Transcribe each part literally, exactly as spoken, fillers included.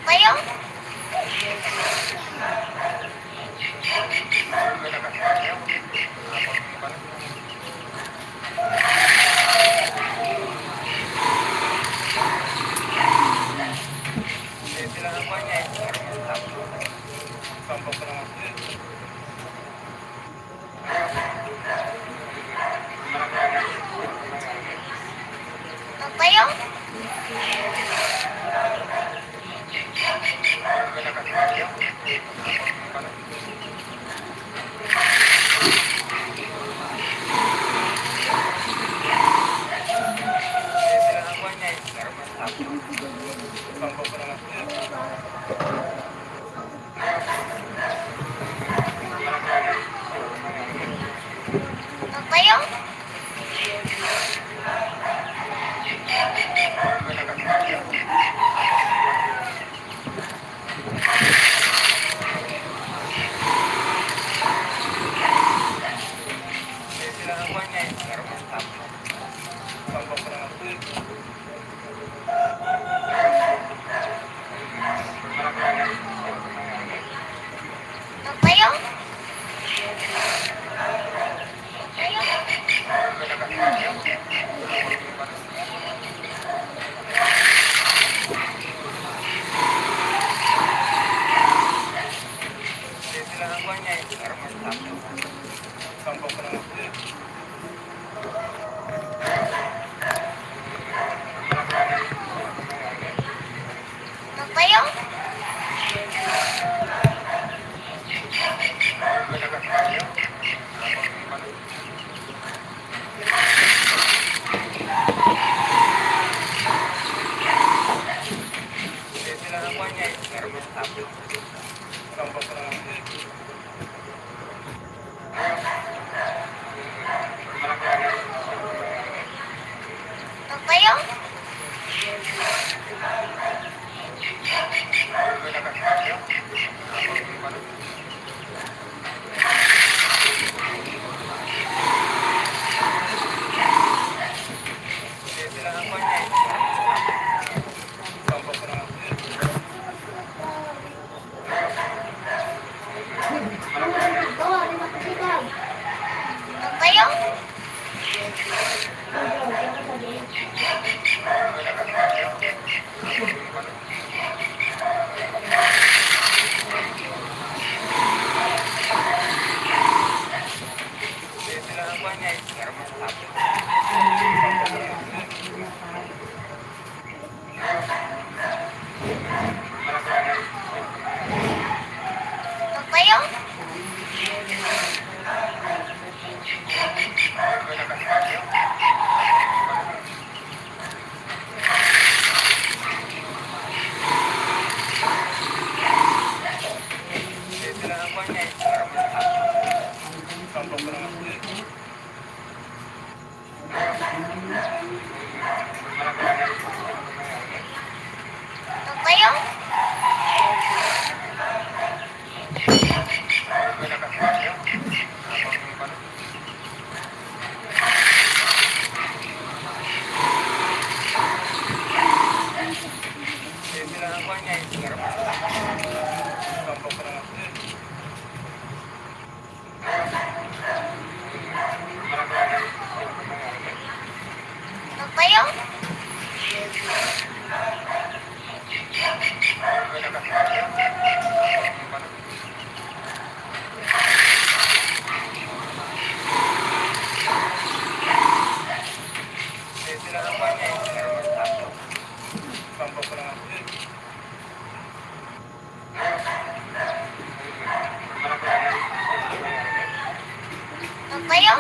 Kayo? Kayo? Kayo? Kayo? Kayo? Kayo? Kayo? Kayo? Kayo? Kayo? Kayo?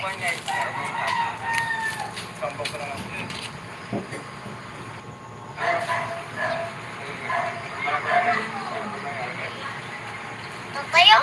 Papayo? Papayo?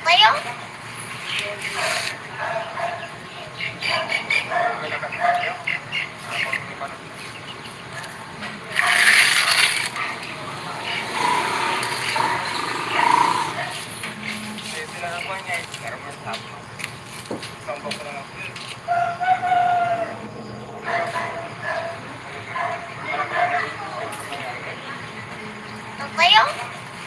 Papayo? Papayo?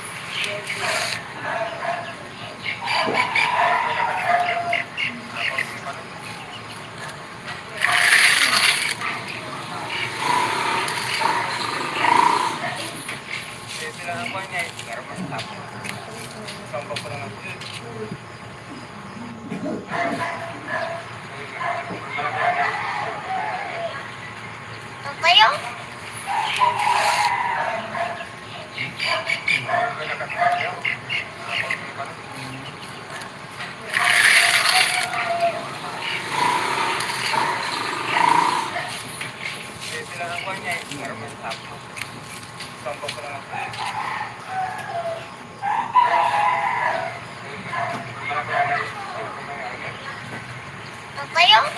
Papayo? Papayo? Papayo?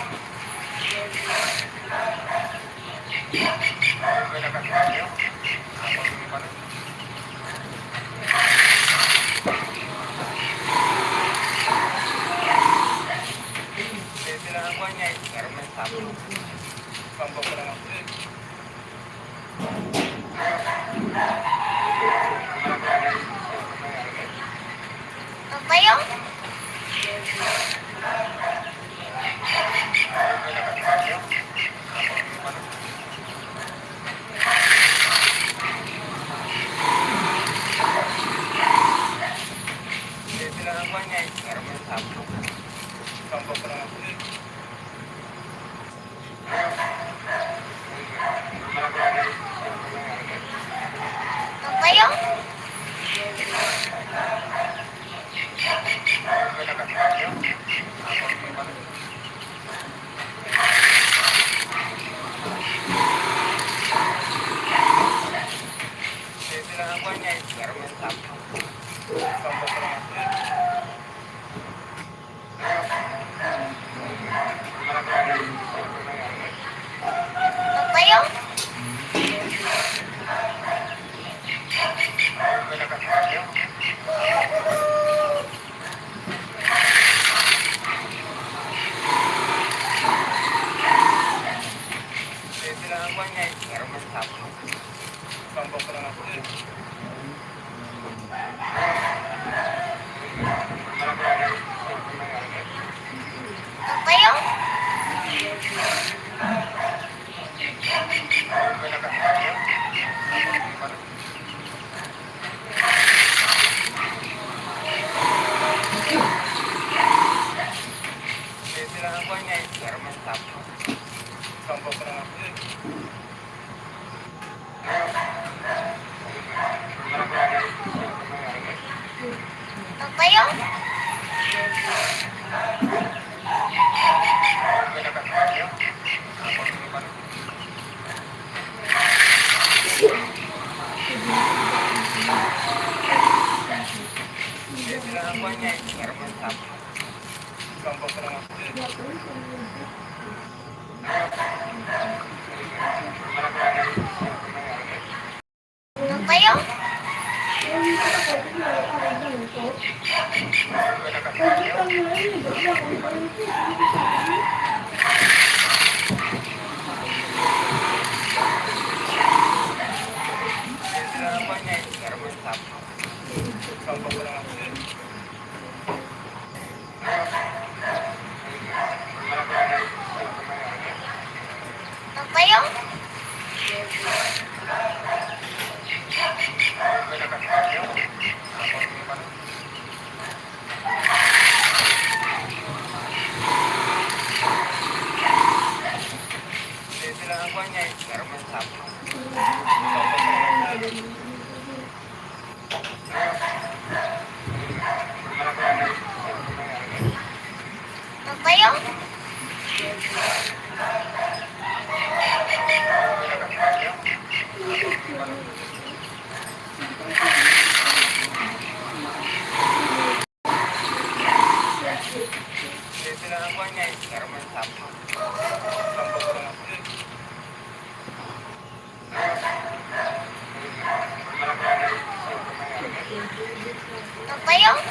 Papayo? Papayo? Papayo? Papayo? Papayo? Tayo? Tayo? Tayo?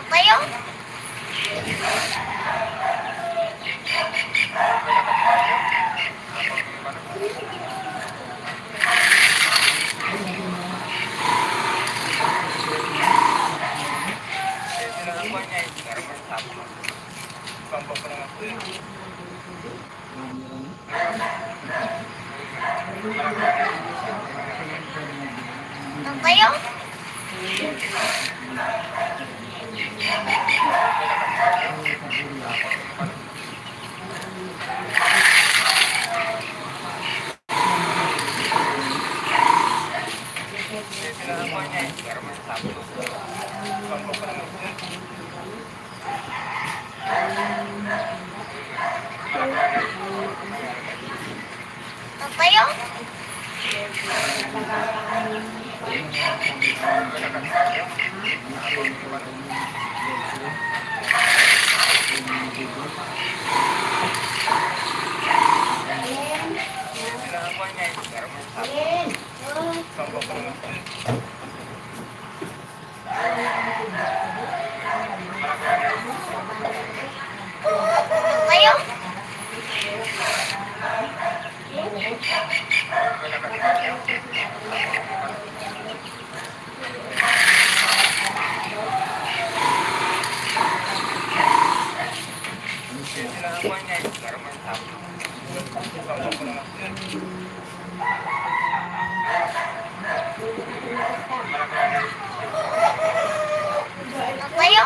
Tayo? Tayo? Tayo? Tayo? Tayo?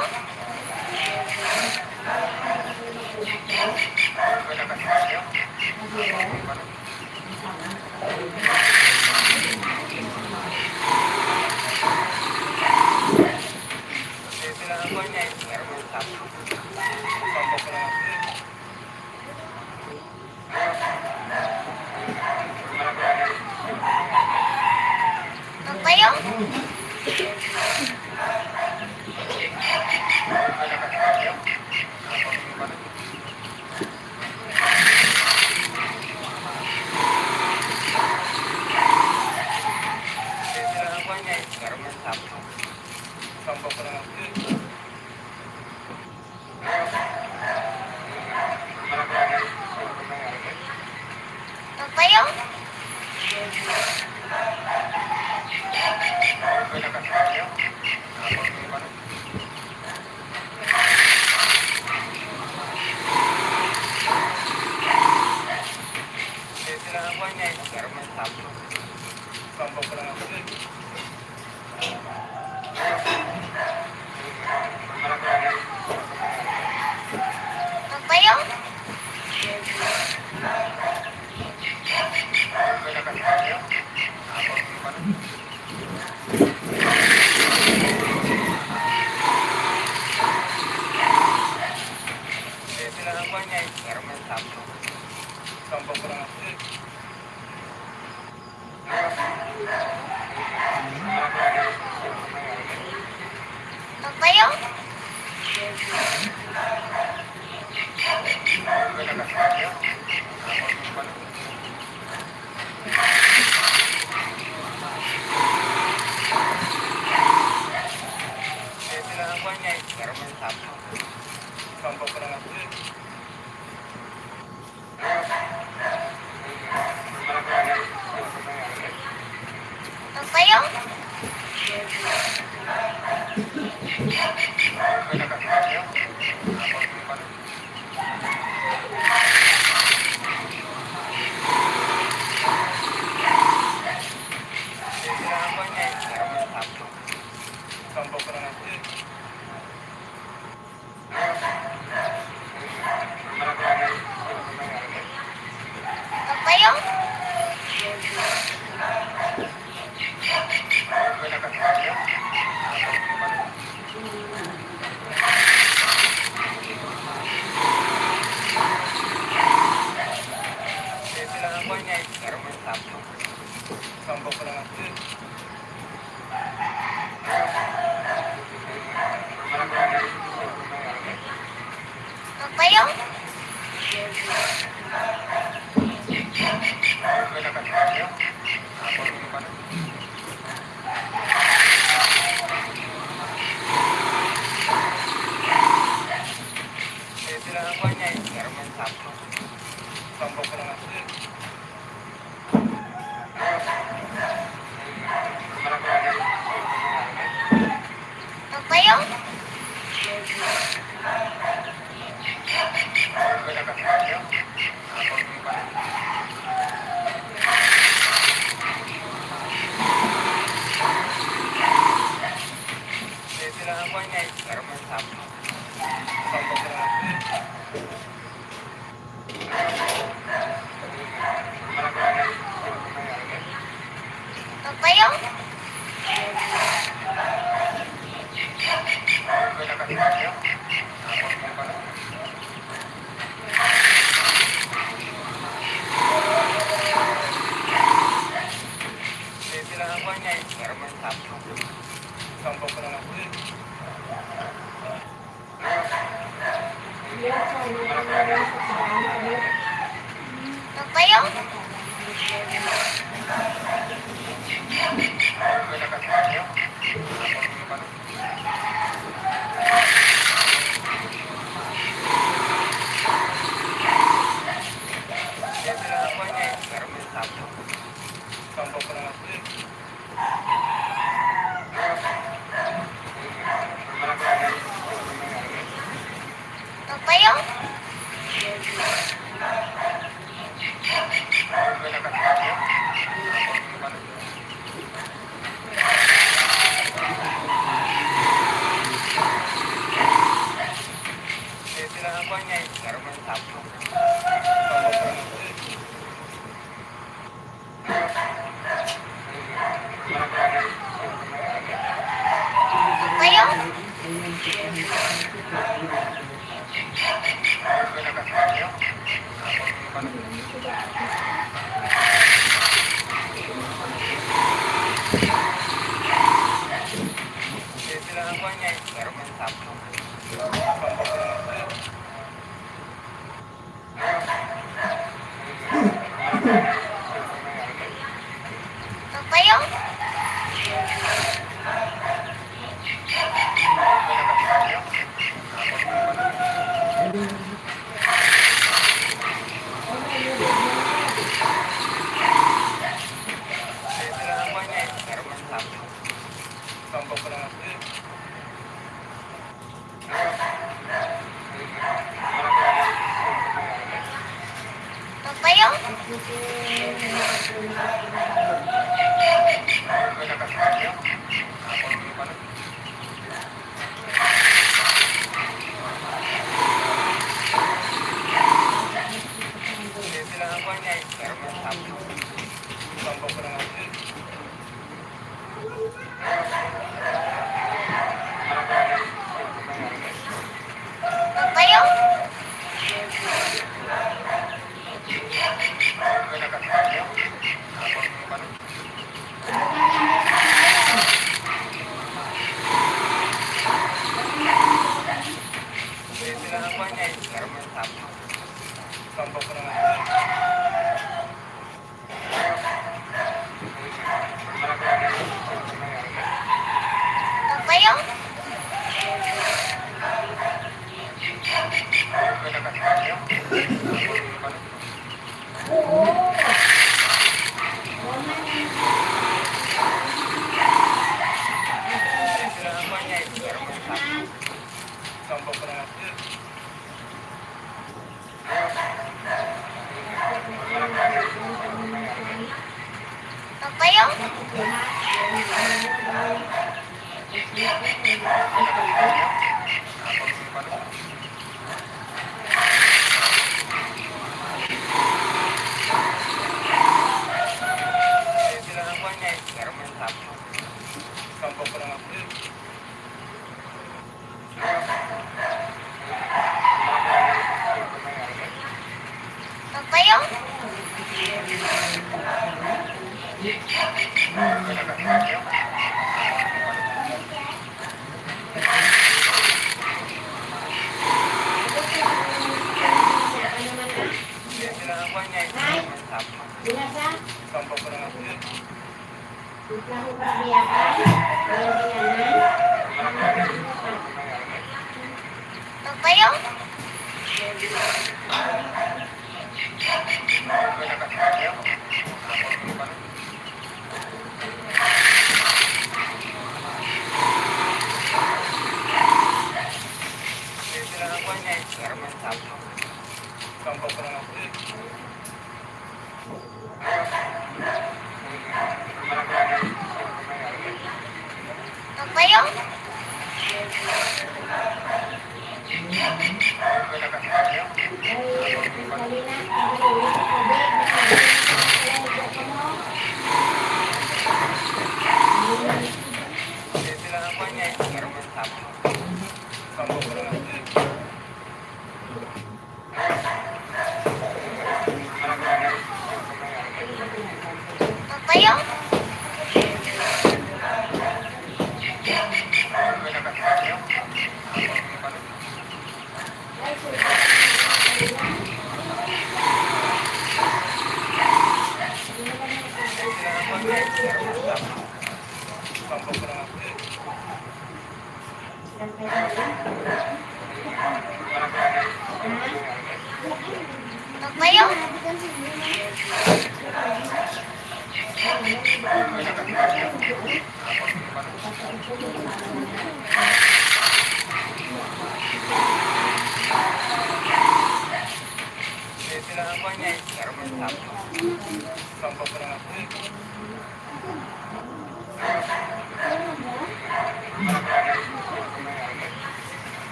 Tayo?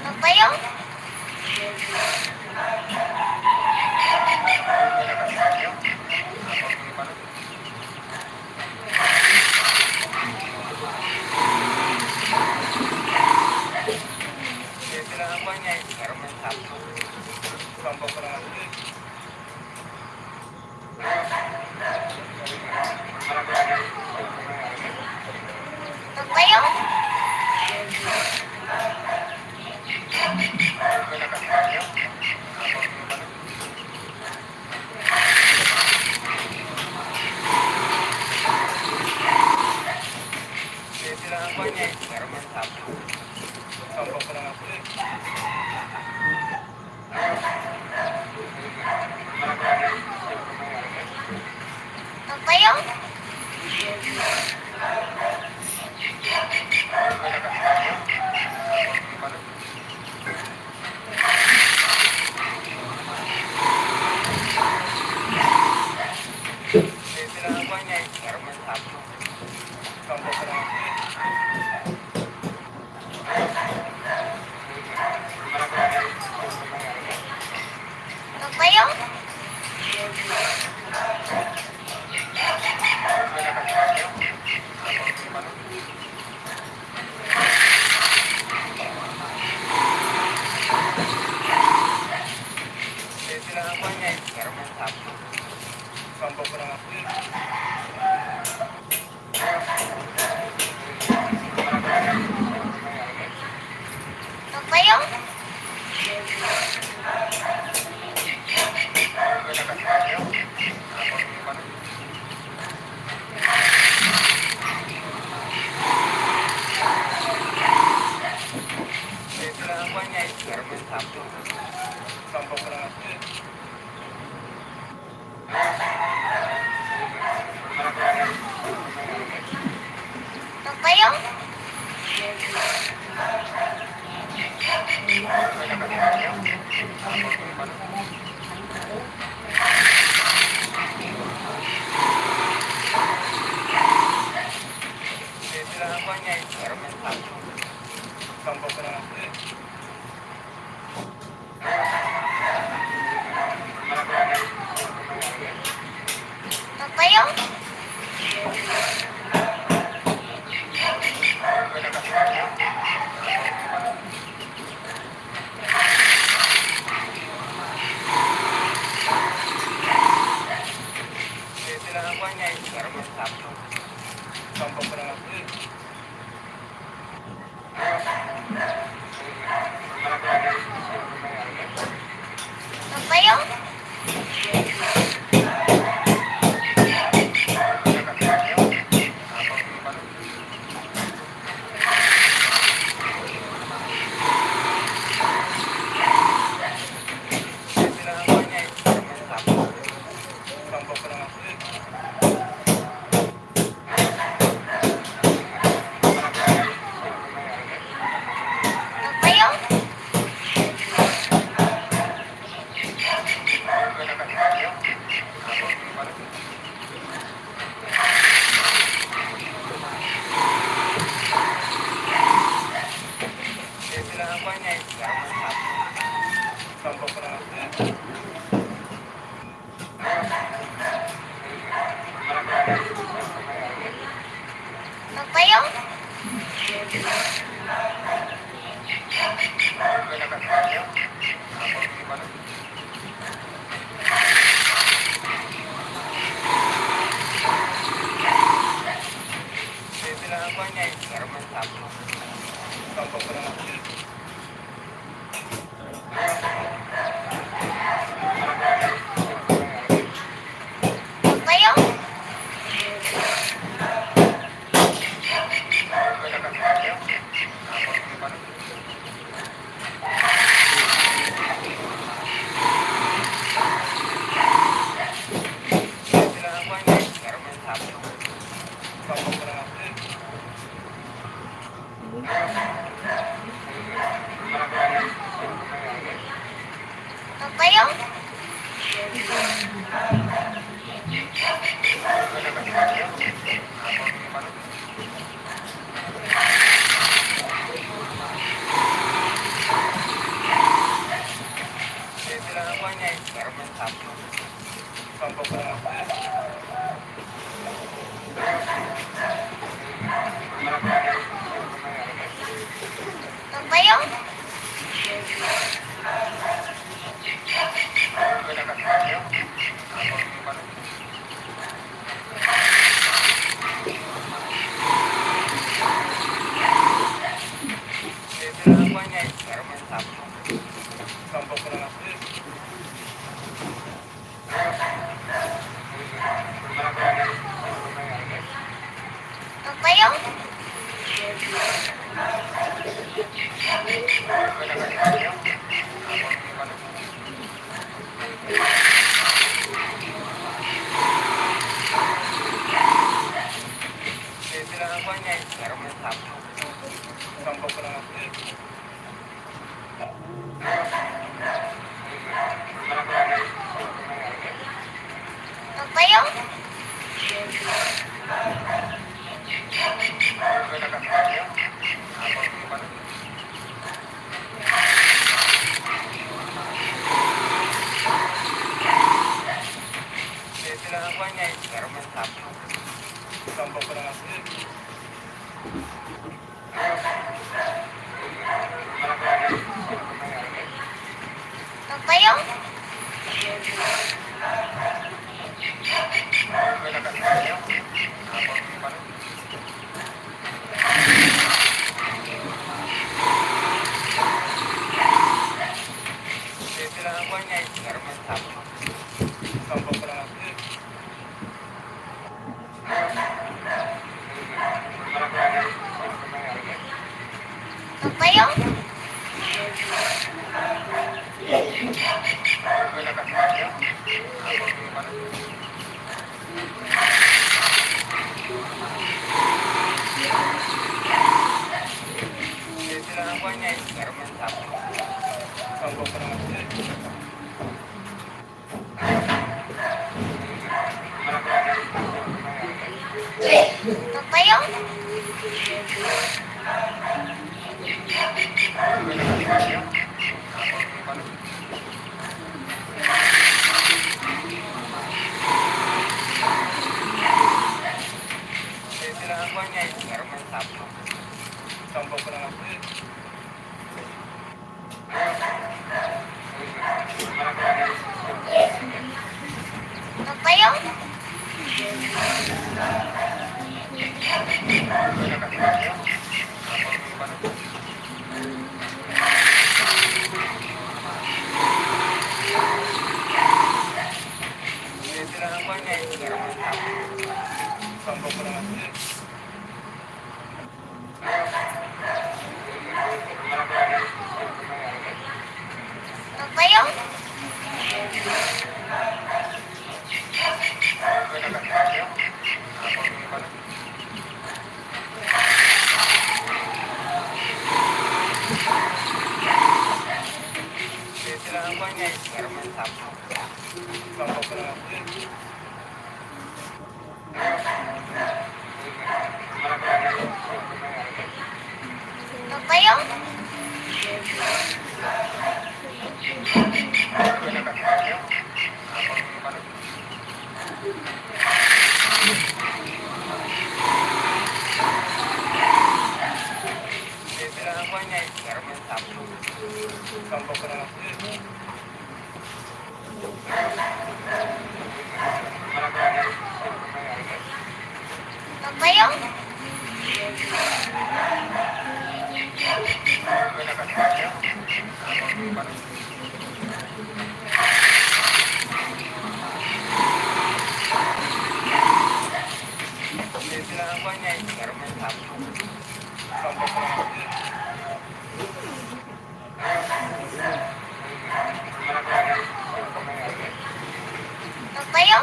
Papayo? Papayo? Papayo? Papayo? Papayo? Papayo? Papayo? Papayo? Papayo? Papayo? Pampayo? Pampayo? Pampayo? Pampayo? Pampayo? Pampayo? Pampayo? Pampayo? Pampayo? Pampayo? Pampayo?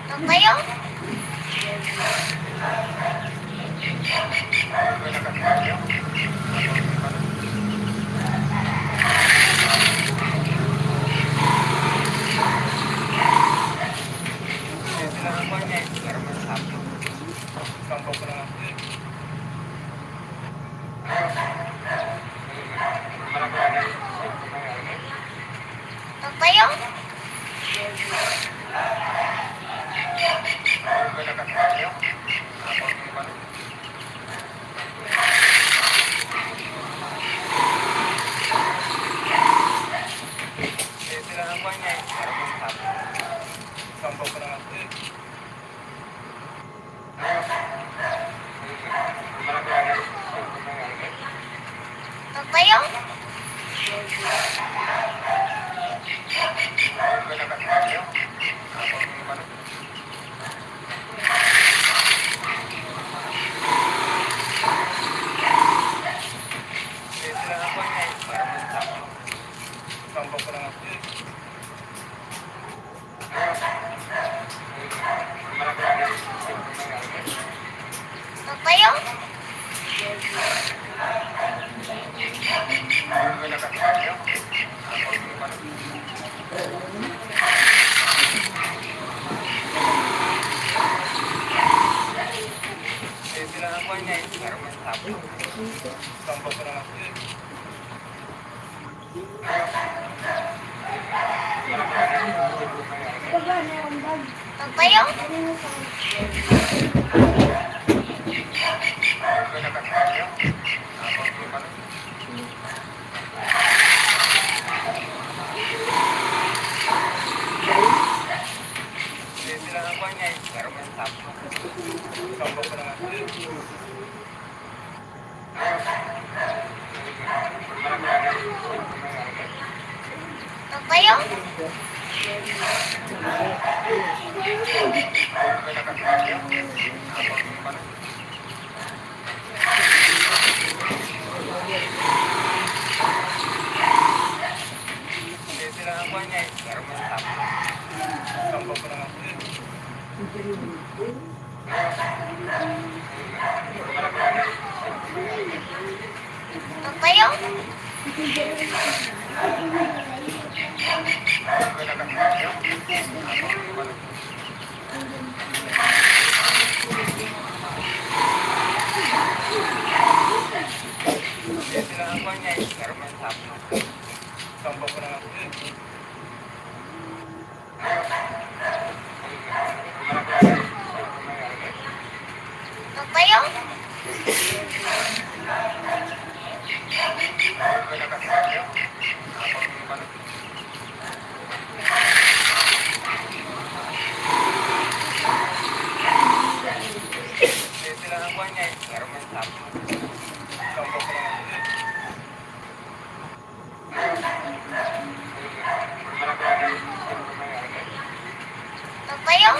Pampayo? Pagpayo? Pagpayo? Pagpayo? Pagpayo? Pagpayo?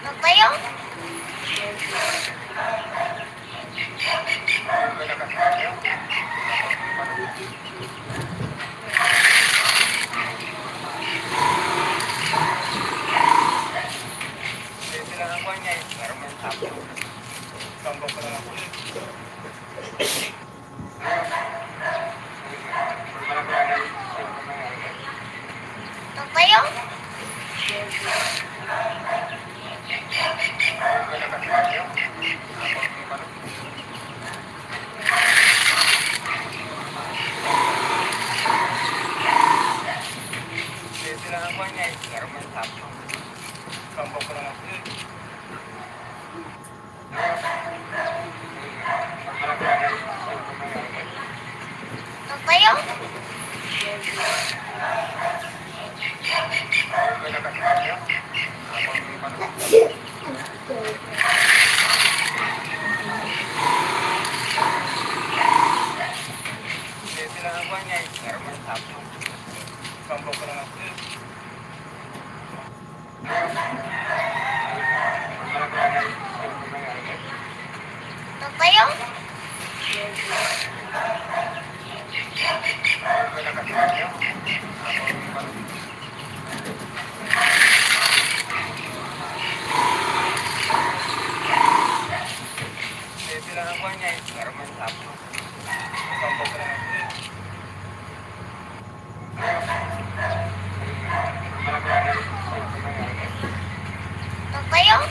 Pagpayo? Pagpayo? Pagpayo? Pagpayo? Pagpayo?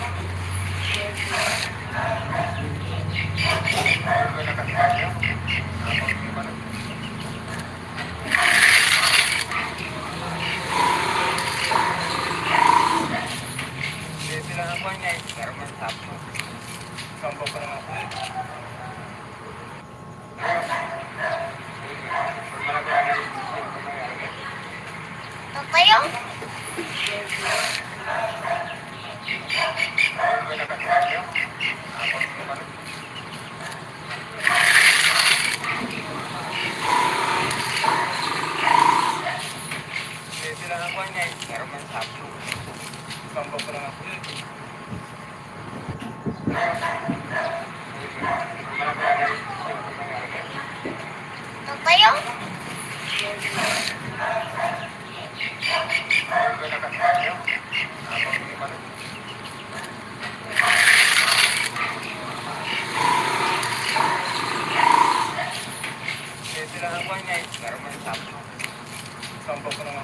Pagpayo? Pagpayo? Sampok ko na nga.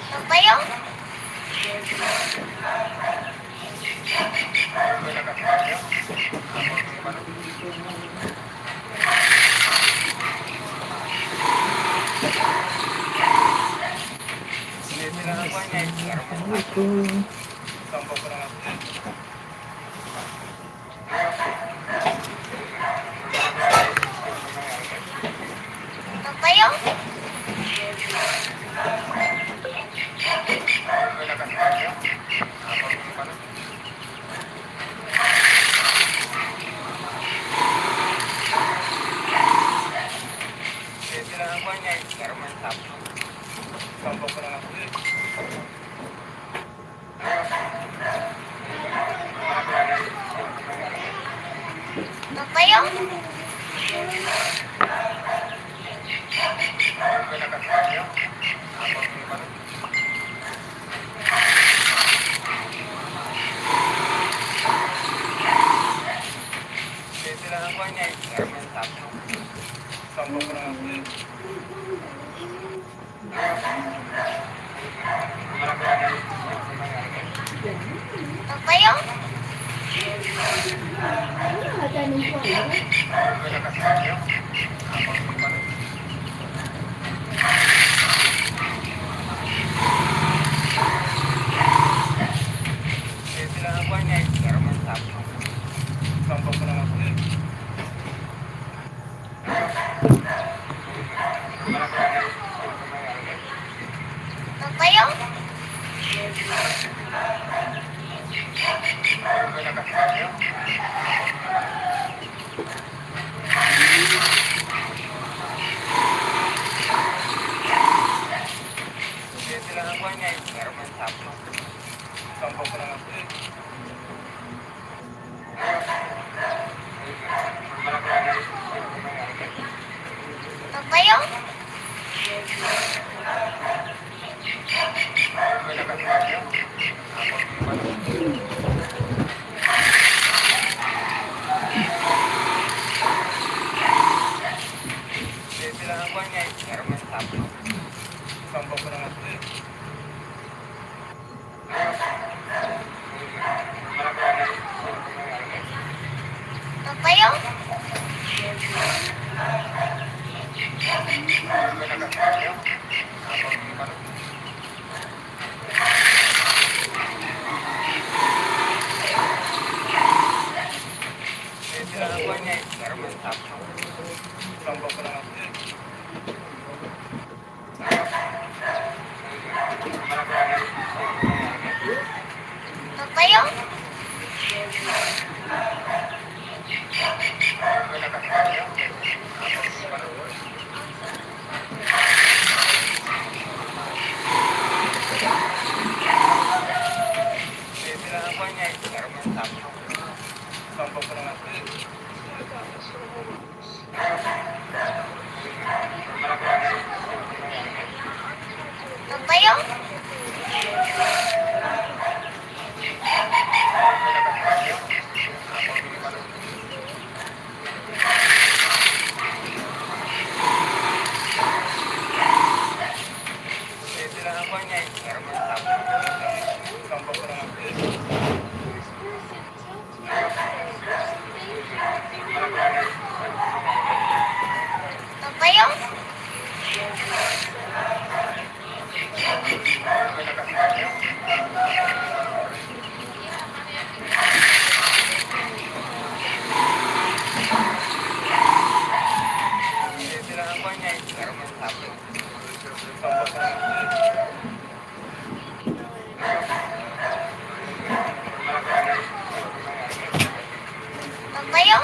Sampay, oh. Ito. Papayo. Papayo. Papayo. Papayo. Papayo. Papayo. Papayo. Papayo. Papayo. Papayo.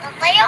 Papayo.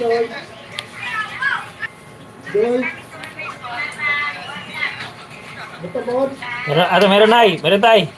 Doy. Beto, Bon. Meron, ato, meron, Nay. Meron, Tay.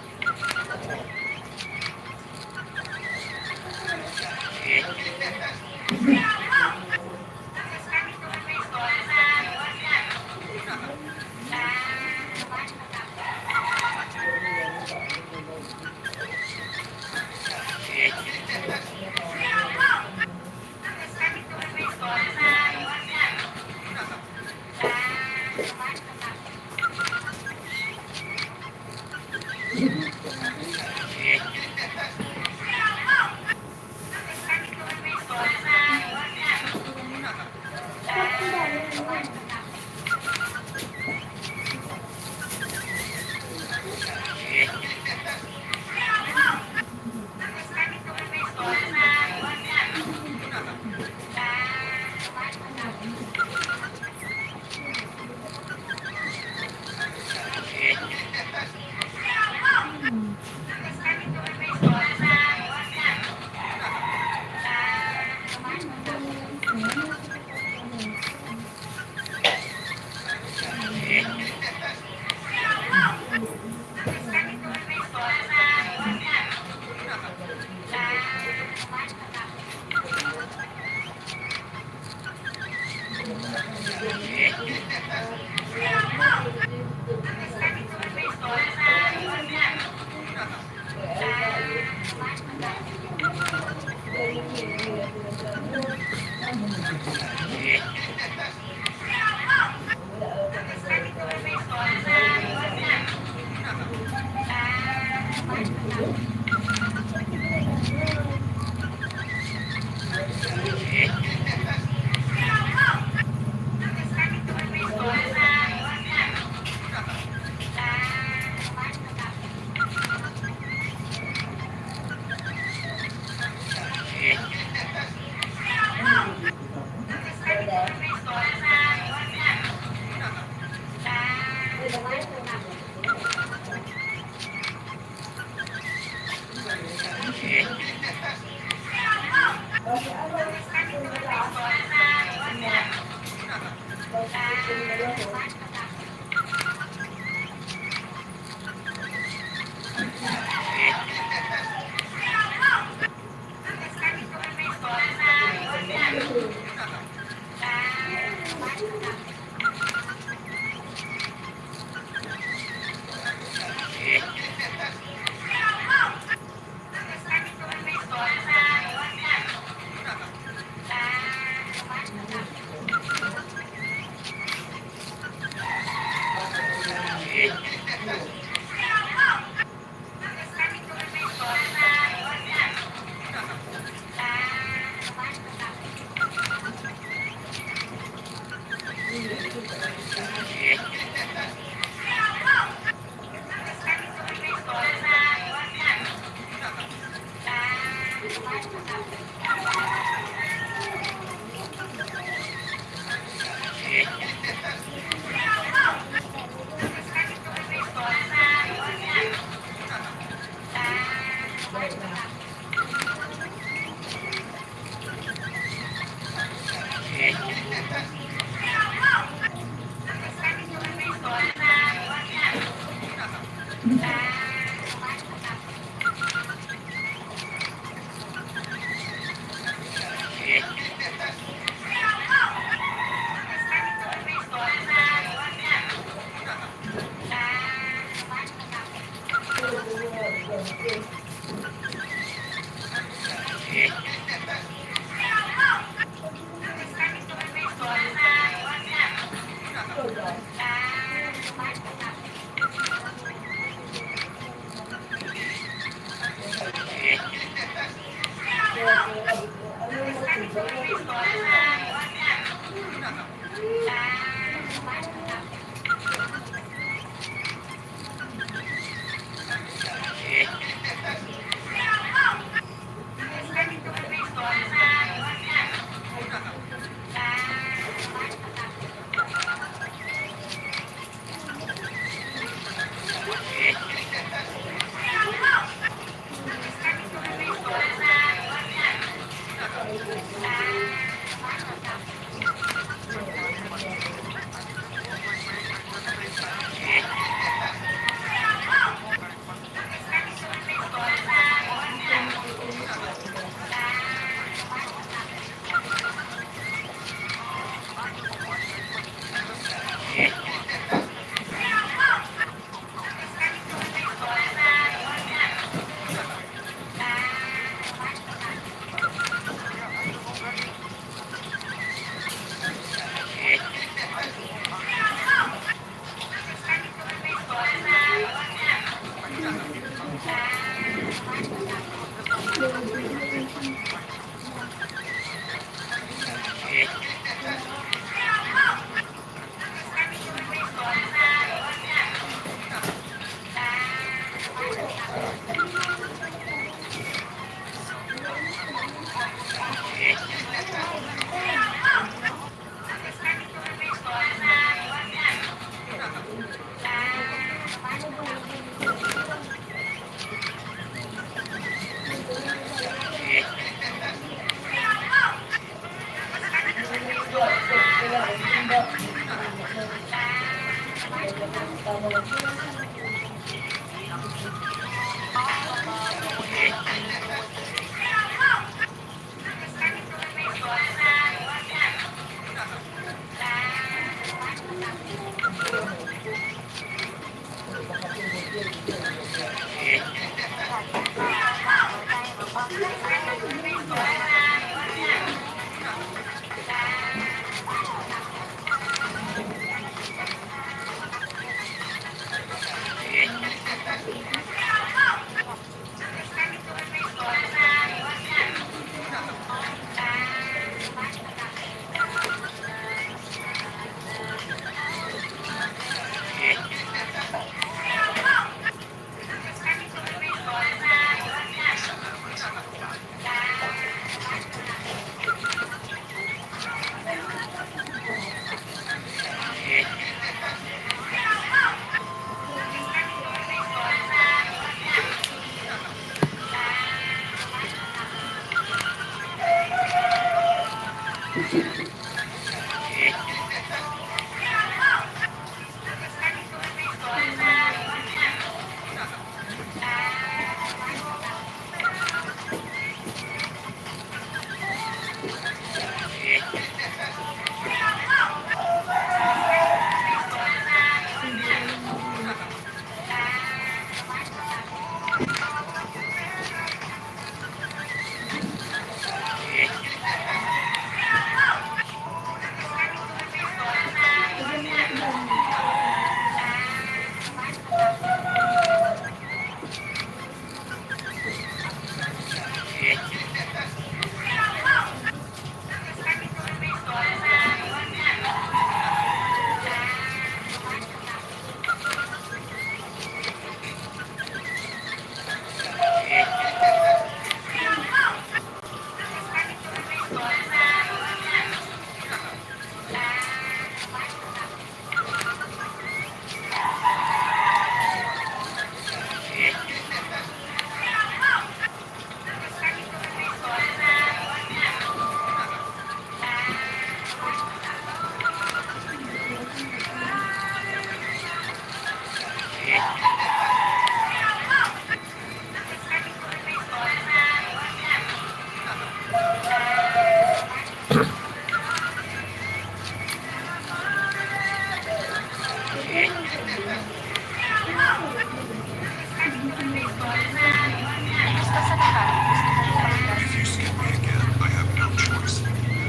If you skip me again, I have no choice.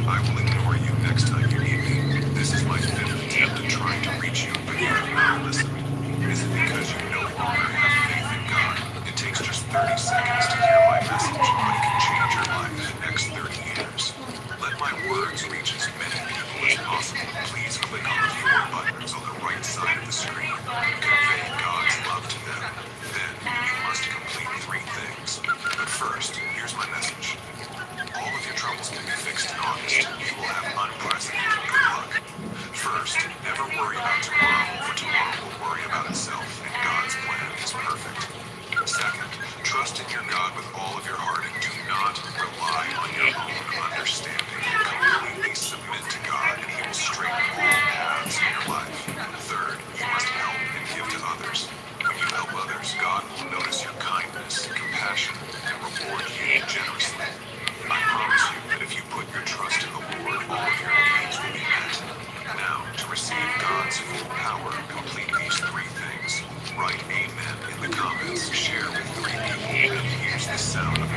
I will ignore you next time you need me. This is my fifth attempt at trying to reach you, but you have not listened. Is it because you no longer have faith in God? It takes just thirty seconds to hear my message, but it can change your life the next thirty years. Let my words reach as many people as possible. Please click on the four buttons on the right side of the screen. Convey God's love to them. Then you must complete three things. But first, here's my message. All of your troubles can be fixed in August. You will have unprecedented good luck. First, never worry about tomorrow, for tomorrow will worry about itself, and God's plan is perfect. Second, trust in your God with all of your heart and do not rely on your own understanding. Completely submit to God, and He will straighten all paths in your life. Third, you must help and give to others. When you help others, God will notice your kindness and compassion and reward you generously. I promise you that if you put your trust in the Lord, all of your needs will be met. Now, to receive God's full power, complete these three things. Write "Amen" in the comments, share with three people, and use the sound of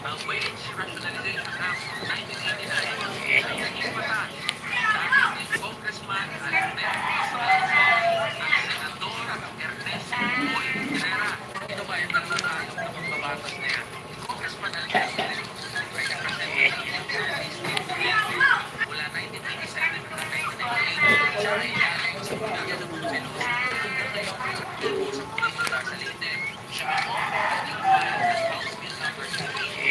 Ang Wage Rationalization Act nineteen eighty-nine ay naging batas dahil ni Congressman Alfredo Salazar at Senador Ernesto Boy Herrera. Ito ba yung dalawang tayo na pagbabatas na yan? Congressman Alfredo Salazar ay representative ng Sixteenth District mula nineteen eighty-seven hanggang nineteen ninety-eight. Siya ay galing sa pamilya ng mga Veloso. Sa Leyte, siya ang nag-file ng House Bill number two eighty.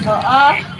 Oo.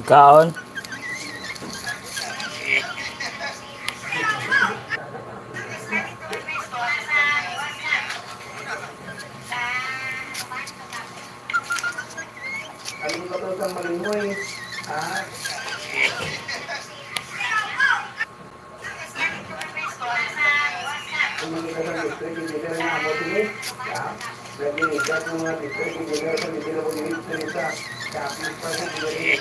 Kaon. Ano ba to sa malimoy? Ha? Kung makita sa district engineer nga amo sini, ya, nagliligat ng mga district engineer sa Medina Bonaire, diri sa Capiz pa sa Medina.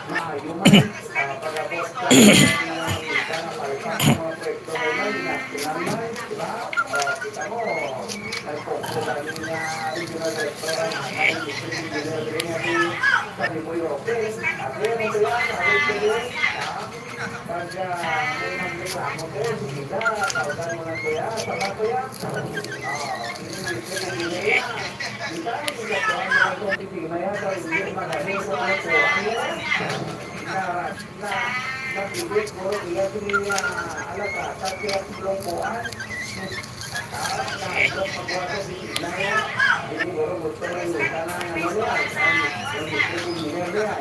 Maayo man, ah, pag-abot sa mga kita nga palpak sa mga proyekto nila, ginastilan man, di ba? O, kita mo, nagpugso sa amin nga regional director, ang district engineer diri nga si Kaliboy Roque. At yan, ito yan, sabi ko din, ah, Pag, ah, may nagreklamo ko, sige na, tawgan mo lang, kuya. Tama, kuya. Ah, hindi, hindi, hindi, hindi. Di tayo, hindi ka kuha mo lang kung hindi na yan, kung hindi magaling ko ang kuha mo. Na, na, nabibig ko, iya, sige niya, alagatan, kaya tulong kuhaan. Ah, nahadlok magwasa si Inaya. Ini guro gusto mo yung tanang ano niya, ang, ang gusto yung niya niya.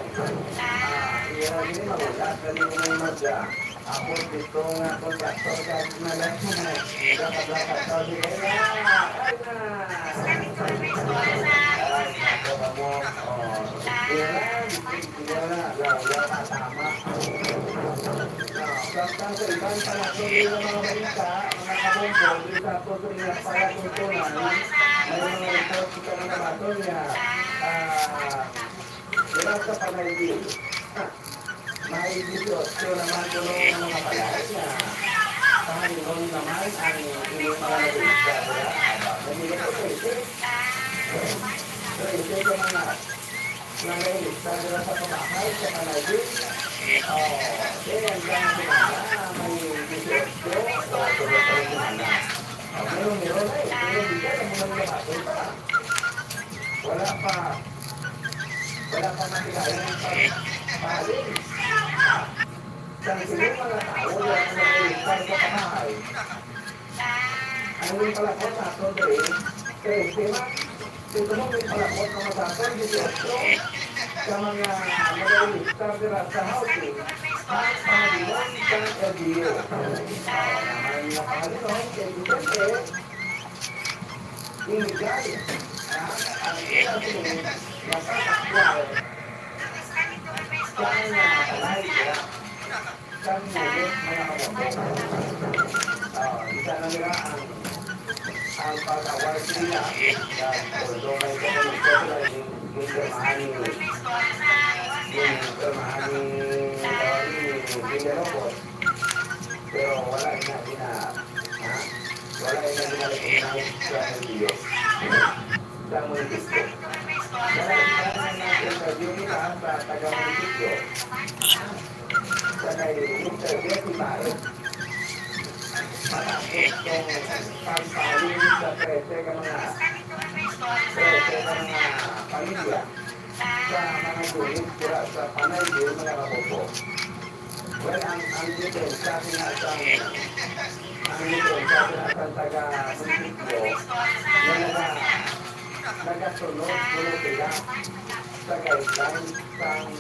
Ah, iya ini magulat, dali mo yung magda. Tapos dito nga kontraktor ka na lang. Blakat-blakat daw si Kaya. Ay na. Ay, ako, ako. Oh, iya lang. Wala, wala, tama. Ah, samtang sa iban pa nato nga mga balita, mga kabombo, diri sa ato sa ilang palatuntunan, may mga report kita nga nabaton nga, ah, wala sa Panay Bill. Ah, may dieciocho naman kuno nga mga balay nga pahalingon naman ang ilang mga nabisita, wala? Nabisita ko, eh. Trente ka mga nga may lista dira sa pamahay sa Panay Bill. Oh, then ang dami na may dieciocho o tulo pa rin na. Oh, meron, meron na eh. Pero di ka na muna nila pa. Wala pa. Wala pa makilain ang pag-, pahalin. Sa sino mga tao nga may lista sa pamahay? Ang ginpalakot naton diri, trente man. Ito mo, ginpalakot nga masakol, dieciocho ka mga nagaregister dira sa housing, ang pahalingon sang L G U. Ah, ang mga pahalingon, kay Vicente, illegal, ah, ang ila sini, nagpatakwal sa mga balay dira. Sang unit, mga kapopo. Ah, isa na nila ang, ang pag-award nila. Kag although may dokumento sila, yung, yung pirmahan ni, yung pirmahan ni, tawag ni Villalobos. Pero wala na gina-, ha? Wala na gina-recognize sa L G U. Sa munisipyo. Sa nag-interview nila sa taga-munisipyo, sa kay interview si Paris. Matapos tong pagpahalin sa trese ka mga, trese ka mga pamilya sa mga unit dira sa Panay Hill, mga kapopo. Well, ang, ang depensa sina sang, ang depensa sina sang taga munisipyo nga naga-, nagasunod kuno sila sa guidelines sang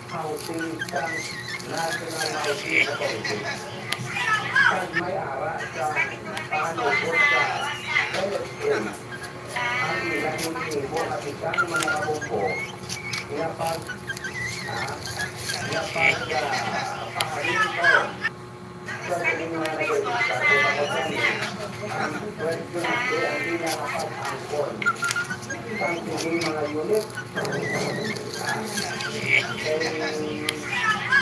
housing sang National Housing Authority. Kag may ara sa panugot sa N H A. Ang ila ginhimo nga tikang mga kapopo, nga pag, ah, nga pag, ah, pahalin karon sa sining mga nagregistrado nga kumpanya, ang question is, ang ila nga pag-angkon sang sining mga unit, ah, kay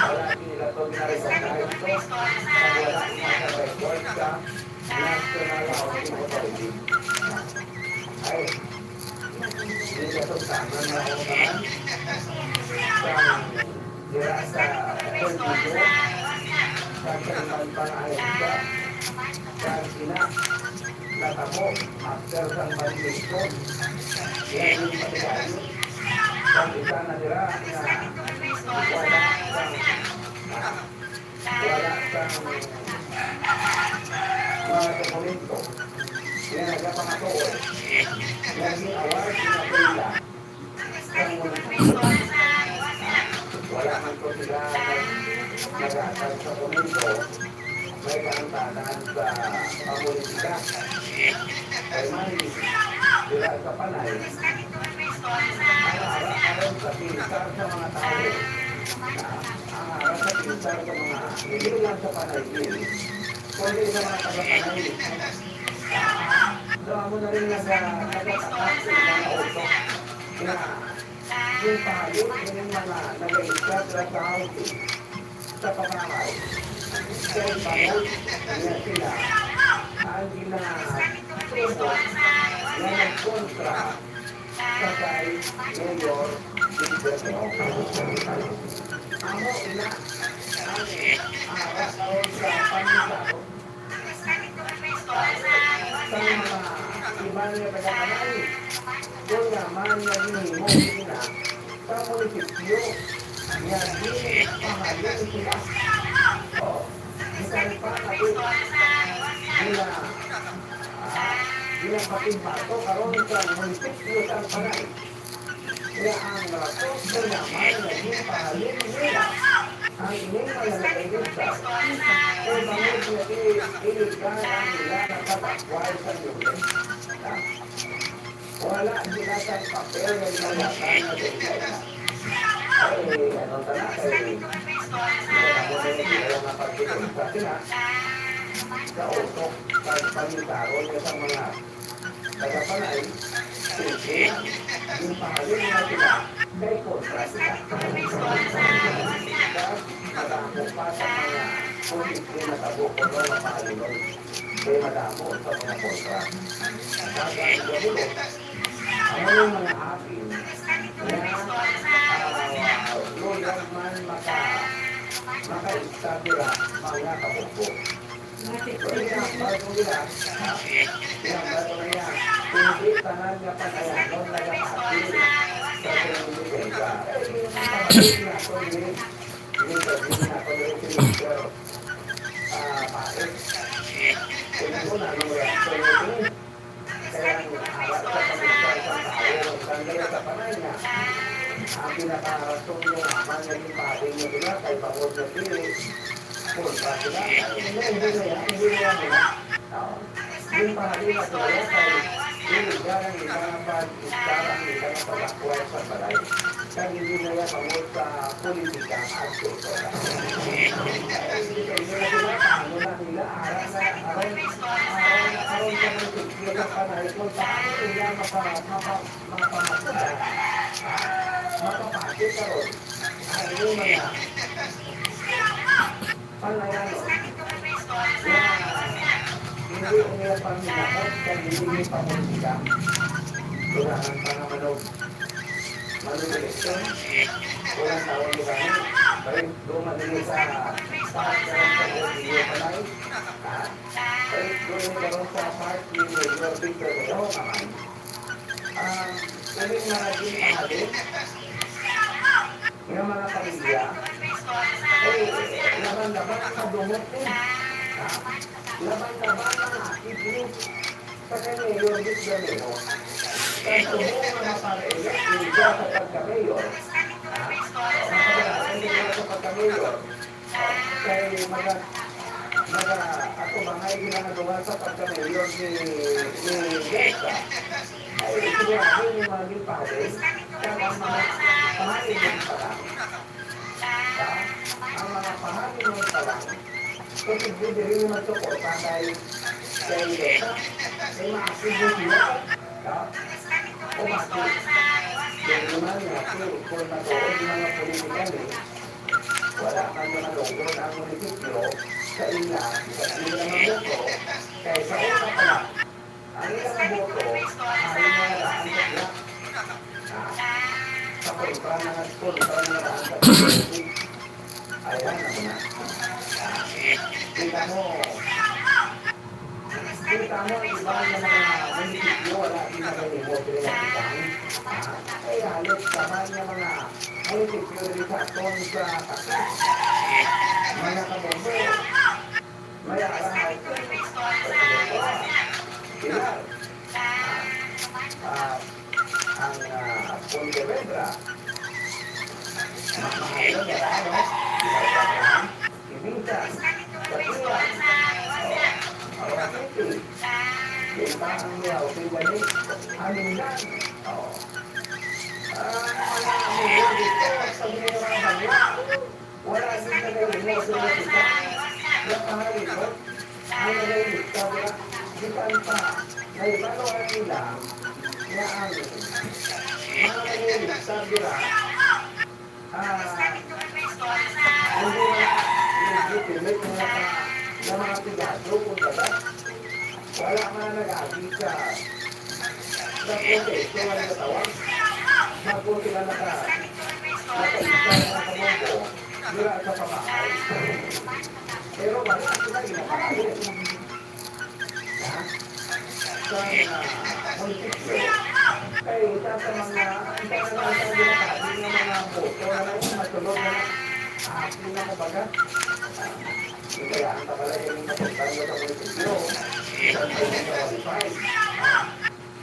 wala nila to gina-recognize to, kag wala nila sa record sa National Housing Authority. Ay, hindi ka sugtanan na ako naman. Sa, dira sa Puerto Rico, sa Taliban pa na ahensya, sa China, natabo, after sang validation, yan yung pagkakayo. Sa isa na dira nga wala sang, ah, wala sang mga dokumento nga nagapangatuod nga gin-award sila sa ila sang munisipyo. Wala man to sila nag-, nag-aatag sa dokumento, may kaangtanan sa pamolitika. Kay man, dira sa Panay, ang ara aron sa pinsar sa mga tawo. Ang ara sa pinsar sa mga, hindi lang sa Panay Hill, kundi sa mga taga-Panay. So, amo na rin naga-, nagatakas sa mga utok nga yung pahalin ng mga nag-a-start sa housing sa pamahay. Kay bangod nga sila ang ginatumok nga nagkontra sa kay Mayor Gilbert Roque. Amo ina ang ara karon sa pamilyaro sa mga iban nga taga-Panay. Kon nga man nga ginhimo ina sa munisipyo nga ginpahalin sila. O, bisan pa nga di nila, ah, ginapatibato karon sa munisipyo sang Panay. Nga ang rason ko naman nga ginpahalin nila ang ining mga nag-register kay bangod nga di iligal ang ila nga pag-acquire sa unit. Ha? Wala sila sang papel nga ginawatan nga dokumento. Ay, ano ta na, kay, hindi na mo na yung ila nga pagkikita sila sa utok, sa pagkikaron niya sa mga taga-Panay, siyempre, ginpahalin na sila kay kontra sila. Kag madamo pa sa mga posible natabo kuno nga pahalinon. Kay madamo sa mga kontra. Kag ang ikabulo, amo yung mga apil nga, ah, loyal man maka-, maka-istabira mga kabugbo. Kaya, bago nila, kaya, bago na niya, hindi tanan nga panayanon nagapati sa Presidente Benga. Eh, yung kapatid nga ako, ni, ni Presidente nga ako, ni si Mister, ah, Paes. Tingnan mo na anong reaksyon niya, eh. Kaya ang ara sa pamilya sa tao, ang ganda sa panay niya. Ang pinakarason yung ama niya, yung pahali niya, di ba? Kay bangod niya, dili. Kontra sila. Ay, hindi, hindi na yan. Hindi na yan, di ba? Oo. Yung pahali na sila, kay dili, yan ang iba nga pag-, iba ang iba nga pag-acquire sa balay. Kag hindi na iya bangod sa politika at kultura. Kay hindi na sila, paano na nila, ara na, aron, aron, aron sa munisipyo sa Panay kung paano nila mapa-, mapa-, mapamatudan, mapapati karon ang ilang mga Panayanon nga hindi nila paminakot kag hindi nila papolitika. Kailangan pa nga manog-, manog-eleksyon. Walang tawag ni Bani. Balik, duma nila sa, sa, sa, sa, Panay. Ha? Balik, duma nila sa park ni Mayor Victor Romeo naman. Ah, kami nga ginpahadlok nga mga pamilya, eh, laban-laban ang madungog ni, ha? Laban-laban ang akid ni sa kay Mayor Vic Bermejo. Kay subong nga mapare-elect ni siya sa pagka-mayor, ha? Mapagalakan niya sa pagka-mayor. Kay maga-, maga-, ako ba nga ginagawa sa pagka-mayor ni, ni Jessica? Ay, sigurado yung mga ginpahali, kag ang mga pahali ng palang. Ha? Ang mga pahali ng palang, posible diri ni magsuporta kay, kay Jessica. Kay maakid mo sila. Ha? O bakit? Yan naman nga, kung, kung matuod yung mga politikan, eh, wala man nga malugod ang munisipyo sa ila, sa ila mga boto, kay sa una pa lang, ang ila nga boto, ay nga daan sa ila. Ha? Sa kontra na, kontra na daan sa ila. Ayan, ano na. Kita mo, Kita mo, ang iban nga mga munisipyo, wala din nagahimo sila ng utang. Ah, kay halos tanan nga mga munisipyo diri sa aton sa Pakas. Mga kabombo, may araw. Sila, ah, ang, ah, Pontevedra, ma-, mahal na, ano? Minsan, sa tuwan, oh, Aurora City, yung parang may outing gani, Amindan, oh. Ah, mga amigo, dito, sa mga bangla, wala din na kayo mo sa mga kita, napahalin mo, ang mga ilista, wala, di pa ang pa, may balo ang nila, nga ang mga nag-iilista, di ba? Ah, hindi na, hindi pilit na, na mga pigado, kumbaga. Wala man na nag-agi sa, sa proseso nga nagatawa. Bago sila naka-, nakaisa nga mga kabubo, dira sa pamahay. Pero wala sila ginagawa. Ha? Sa mga munisipyo, kay isa sa mga, isa na lang sa ginakati nga mga boto na lang yung masunod na lang. Akin na, kumbaga. Kaya ang kabalayan yung kapuntahan mo sa munisipyo, isang tayo sa qualified.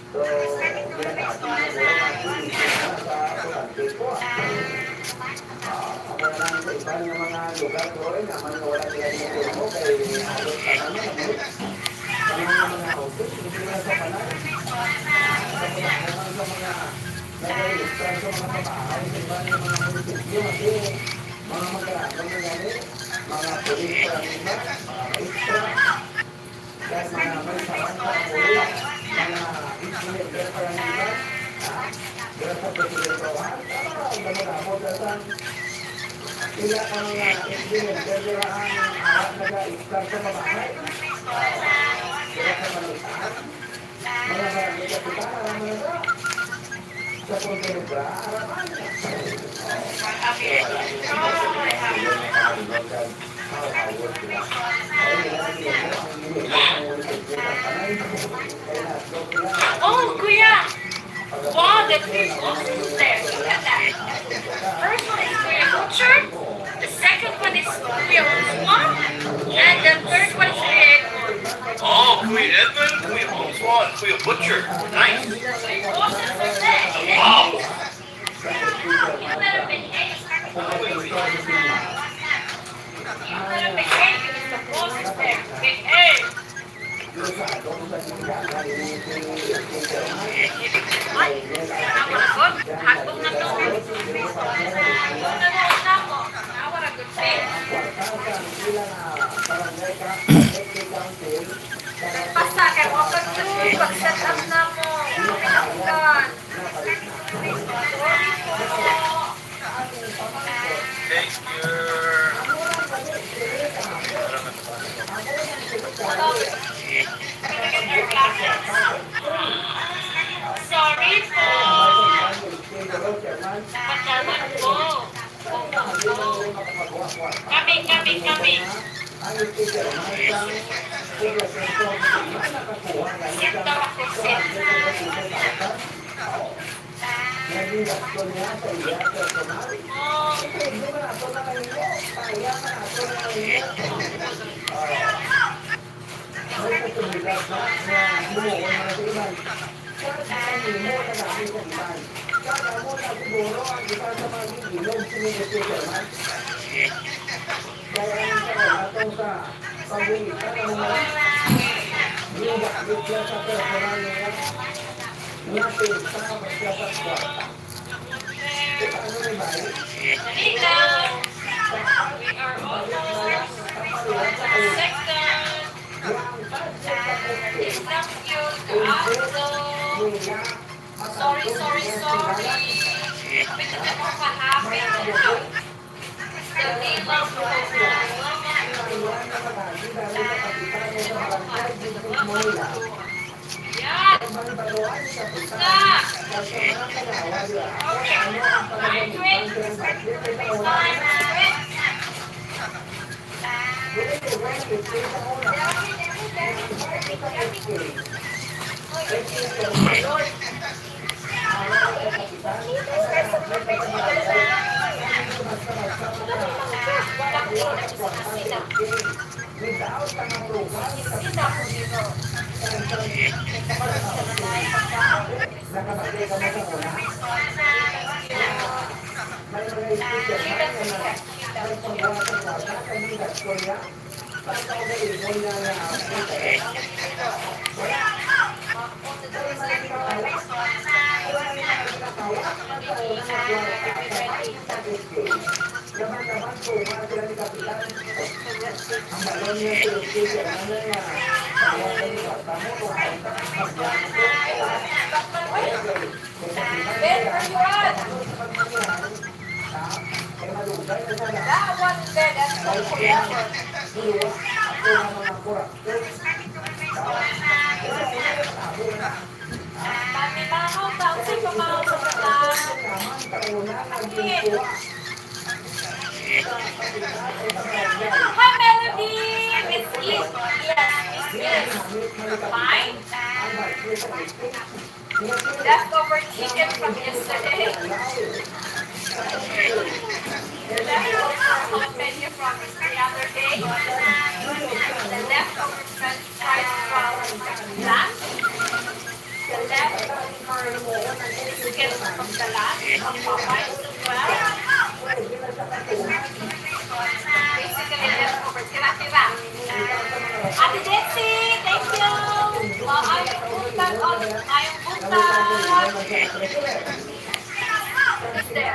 So, ginakati mo, siguro, mga munisipyo na sa Pulante po, ah. Ah, amo na lang sa iban nga mga lugar, bro, eh, naman nga wala sila dito, no? Kay halos tanan na, no? Tanan nga mga houses, dito na sa Panay. Sa mga, sa mga nag-register sa mga trabaho, sa iban nga mga munisipyo, kasi mga magkalaban na gani, mga pulis pa lang iba, mga maestra. Kag mga may sarang sa pulis, mga engineer, pero parang iba, ha? Pero sa Presidente Rojas, ah, damo-damo sa sang ila ang mga engineer, pero ang anak nag-extra sa babae. Pero sa maliit, mga barangay kapitan, alam mo na ba? Sa Pontevedra, aram mo na. Oh, Kuya! Wow, the three bosses there. Look at that. First one is Kuya Butcher. The second one is Kuya Usman. And the third one is Kuya Edward. Oh, Kuya Edward, Kuya Usman, Kuya Butcher. Nice. Three bosses are there. Wow. Nagpasa kay wa pa gyud pag-set up namo. Pinakdan. Sorry po. Thank you. Sorry po. Pagdaman po. Kami, kami, kami. Sir daw ako, sir. Kaya ang sa atong sa pagbulitan ang mga liga, liga sa personal niya, nga pinta, magkasaswata. Paano ni Bay? Dito, we are almost second. Ang budget sa Pilipinas, nila, sorry, sorry, sorry. Kapit na mo kahapit. Hi, Melody! Miss Eve. Yes, Miss Eve. Fine. Leftover chicken from yesterday. The leftover jalapeno from the other day. The leftover french fries from lunch. The leftover chicken from the lunch. Ang pamay as well. Basically, leftover. Tira-tira. Ate Desi, thank you. Maayong buntag, oh, maayong buntag. Who's there?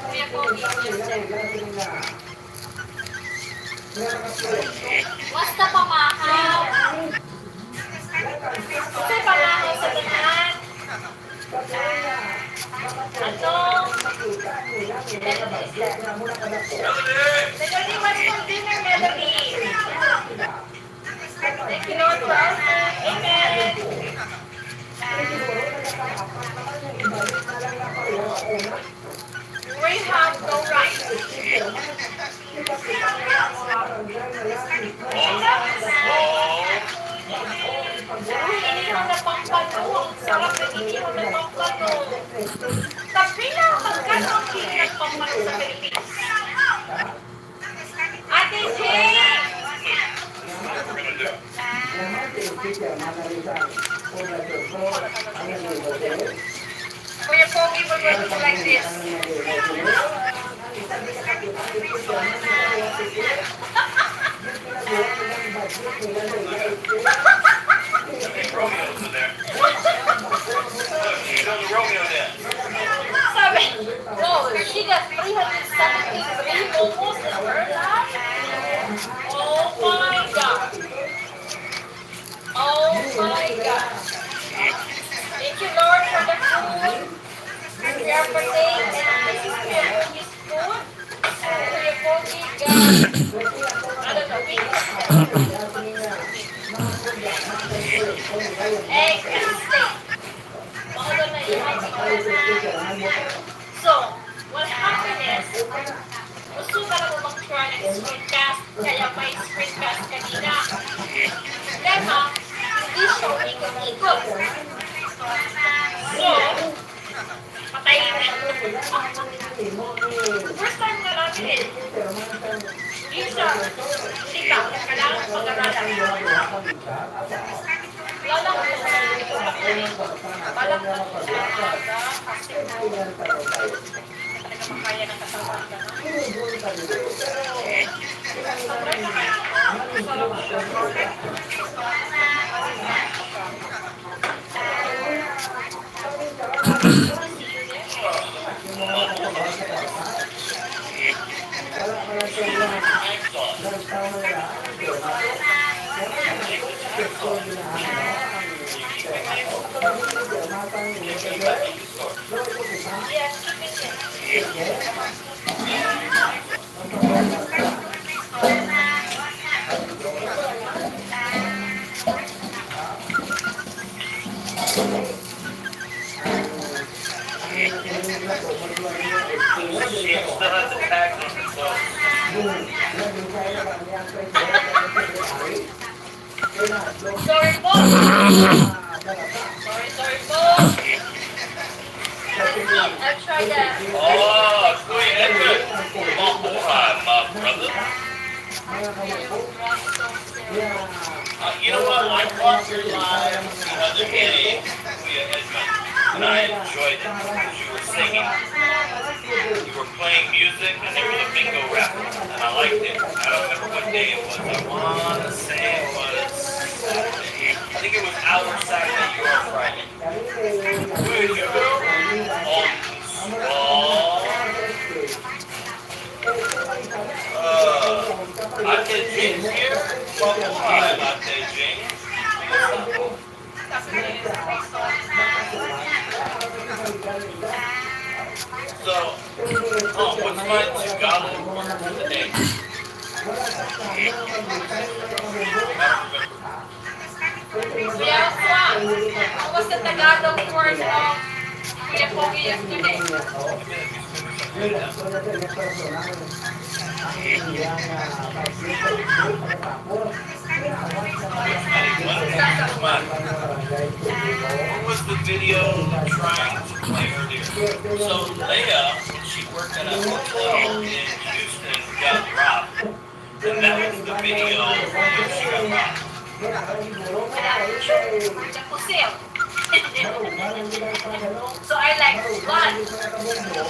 Kuya Pogi, who's there? Basta pamahaw. Kasi pamahaw sa tanan. Ano? Melody, what's for dinner, Melody? Thank you, Lord, for our food. Amen. We have no rice. Uy, inihaw na pampano. Ang sarap ng inihaw na pampano. Kapila, magkano ang kilo ng pampano sa Pilipinas? Ate Jane! Kuya Pogi, we're going to like this. Romeo over there. Look, you know the Romeo there. Sabi, oh, she Three hundred seventy-three momos in her life? Oh my God. Oh my God. Thank you, Lord, for the food. Kuya Pasay and Missus Kuya Pogi's food. Kuya Pogi, God. I don't know, we egg and steak. Mao na iya ang. So, what happened is, gusto ka na mo mag-try ng screencast, kaya may screencast kanina. Problema, hindi siya umikot-ikot. So, patay na. First time na natin eh. Hindi siya, hindi ka, kailangan pag-aralan. Sorry po. Sorry, sorry po. I'll try that. Oh, Kuya Edward. Mabuhay, my brother. Uh, you know what? I watched your live the other day, Kuya Edward, and I enjoyed it because you were singing. You were playing music, and there was a bingo raffle, and I liked it. I don't remember what day it was. I wanna say it was Saturday. I think it was our Saturday, your Friday. Where you go? On Swan. Uh, Ate James here? Welcome by, Ate James. So, oh, what's my Tagalog word today? Kuya Juan, what was the Tagalog word of Kuya Pogi yesterday? What was the video trying to play earlier? So Leia, when she worked at a hotel in Houston, got robbed. And that was the video when she got robbed. So I like, one,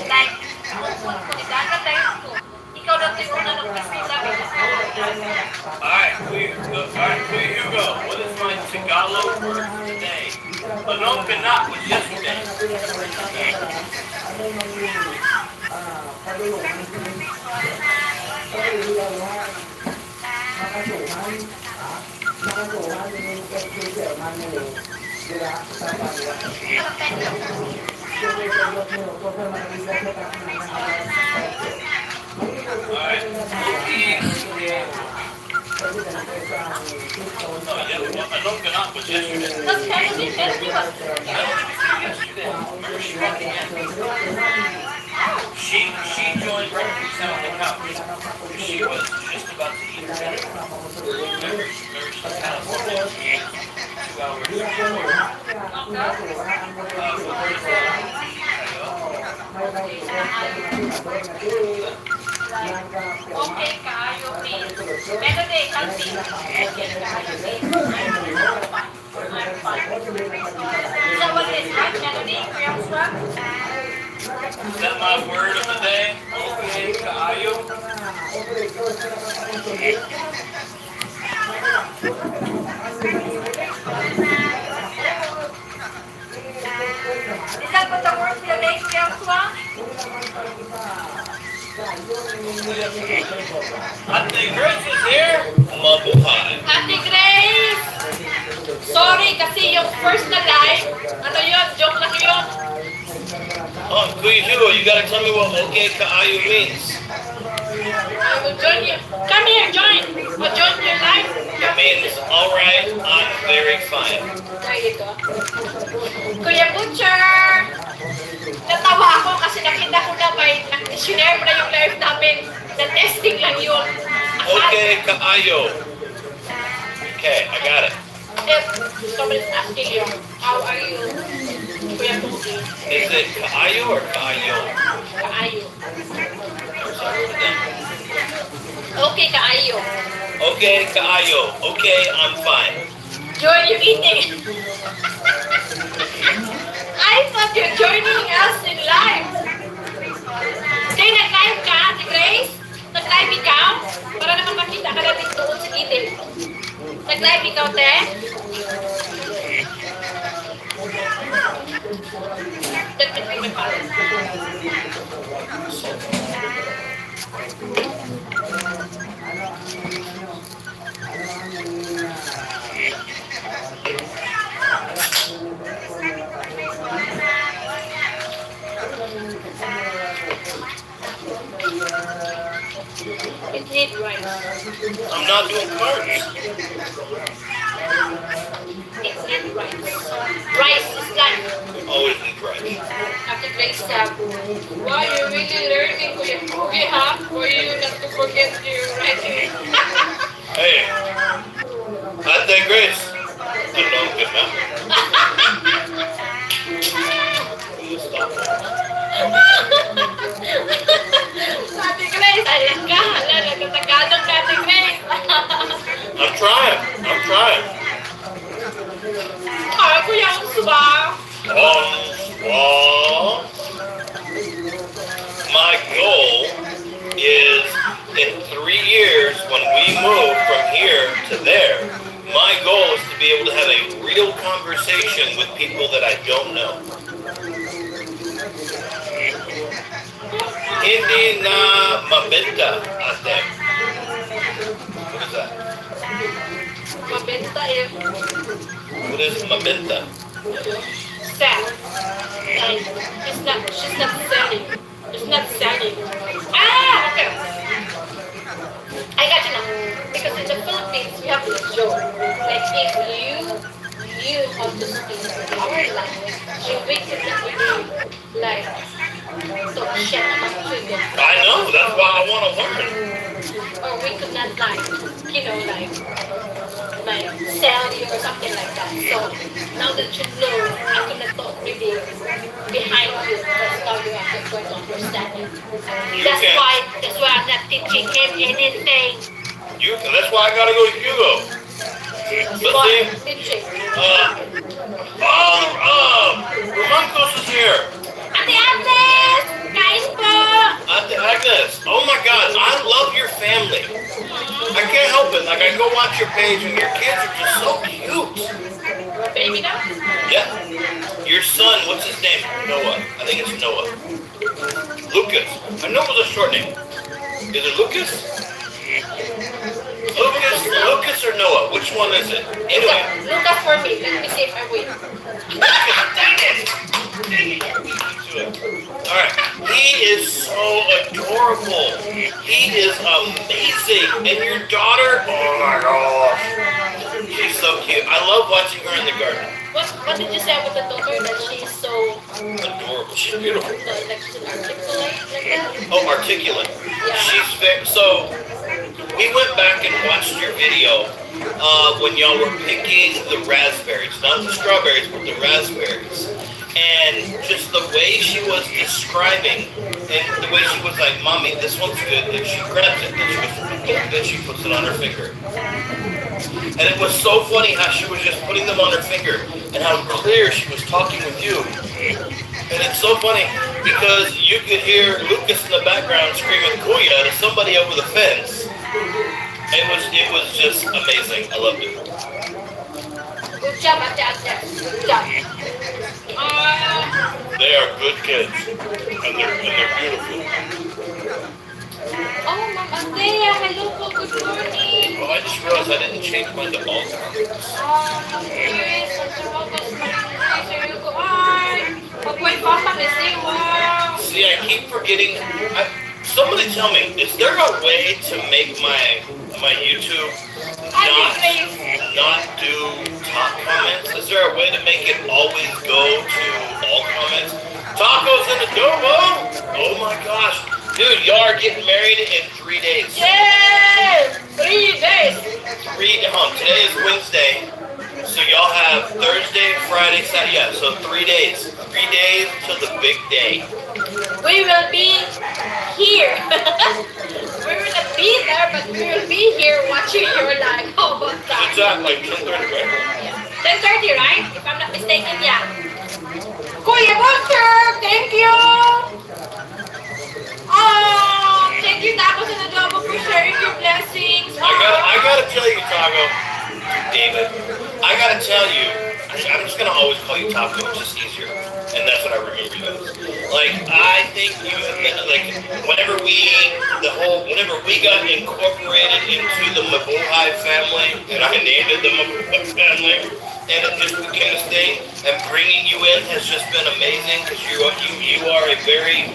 like, ikaw na to yung una nagpasila. All right, Kuya, go. All right, Kuya Hugo, what is my Tagalog word today? Anong ganap was yesterday? That's kind of it. That's what it was. She, she joined right beside the couch. She was just about to eat dinner. Remember, she, remember she had a two hours. Uh, Okay kaayo, Miss. Melody, Calvin. Okay kaayo, Miss. Is that what it is, right? Melody, Korean swag? Is that my word of the day? Okay kaayo. Is that what the word of the day, Kuya Oswald? Ate Grace is here. Mabuhay. Ate Grace! Sorry kasi yung first na live, ano yun, joke lang yun. Oh, Kuya Hugo, you gotta tell me what okay kaayo means. I will join you. Come here, join. I'll join your live. It means, "All right, I'm very fine." There you go. Kuya Butcher! Natawa ako kasi nakita ko na may nag-share na yung live namin. Na testing lang yun. Okay kaayo. Okay, I got it. If somebody's asking you, "How are you, Kuya Butcher?" Is it kaayo or kaayo? Kaayo. Okay kaayo. Okay kaayo. Okay, I'm fine. Join you eating. I thought you're joining us in live. Kay nag-live ka, Ate Grace? Nag-live ikaw? Para naman makita ka natin doon sa gilid. Nag-live ikaw, te? Let me bring my phone. It need rice. I'm not doing carbs. It need rice. Rice is life. Always need rice. Ate Grace, uh, wow, you're really learning, Kuya Pugi, ha? For you not to forget your writing. Hey, Ate Grace. Ano ang ganda? Ate Grace, ayun ka. Hala, nagtatagalog na, Ate Grace. I'm trying. I'm trying. Ay, Kuya, ang suba. Um, uh, my goal is in three years when we move from here to there, my goal is to be able to have a real conversation with people that I don't know. Hindi na mabenta, ate. What is that? Mabenta is What is mabenta? Sell. Like, she's not, she's not selling. She's not selling. Ah, okay. I got you now. Because in the Philippines, we have this joke. Like, if you knew how to speak our language, you would not be like, talk shit about children. I know, that's why I wanna learn. Or we could not, like, you know, like, like, sell you or something like that. So now that you know, I could not talk really behind you because now you are going to understand it. You That's can. why, that's why I'm not teaching him anything. You, that's why I gotta go to Hugo. But Why? see, Teaching. uh, oh, um, Romantos is here. Ate Agnes! Kain po! Ate Agnes, oh my God, I love your family. I can't help it. Like, I go watch your page and your kids are just so cute. Baby na? Yeah. Your son, what's his name? Noah. I think it's Noah. Lucas. I know it was a short name. Is it Lucas? Lucas, Lucas or Noah? Which one is it? Anyway. Lucas for me. Let me see if I win. Dang it! Dang it! All right. He is so adorable. He is amazing. And your daughter, oh my gosh. She's so cute. I love watching her in the garden. What, what did you say about the daughter, that she's so Adorable. She's beautiful. Like, she's articulate like that? Oh, articulate. Yeah. She's very, so, we went back and watched your video uh, when y'all were picking the raspberries. Not the strawberries, but the raspberries. And just the way she was describing, and the way she was like, "Mommy, this one's good," and she grabs it, and she goes, "Boom," then she puts it on her finger. And it was so funny how she was just putting them on her finger and how clear she was talking with you. And it's so funny because you could hear Lucas in the background screaming "Kuya" to somebody over the fence. It was, it was just amazing. I loved it. Good job, Ate Agnes. Good job. They are good kids, and they're, and they're beautiful. Oh, I just realized I didn't change my default. Um, here is the Chihuahuas Marine Racer. You go on. Pag may papa, may siwa. See, I keep forgetting. I, somebody tell me, is there a way to make my my YouTube not not do top comments? Is there a way to make it always go to all comments? Tacos and adobo? Oh my gosh, dude, y'all are getting married in three days. Yay! Three days. Three. Hold on, today is Wednesday, so y'all have Thursday, Friday, Saturday. Yeah, so three days. Three days to the big day. We will be here. We will not be there, but we will be here watching your live. How about that? It's at like ten thirty, right? Ten thirty, right? If I'm not mistaken, yeah. Kuya Butcher, thank you. Oh, thank you, Tacos and Adobo, for sharing your blessings. I gotta, I gotta tell you, Taco, David, I gotta tell you, I sh- I'm just gonna always call you Taco. It's just easier, and that's what I remember you as. Like, I think you, like, whenever we, the whole, whenever we got incorporated into the Mabuhay family, and I named it the Mabuhay family, and it just became this thing, and bringing you in has just been amazing because you are, you, you are a very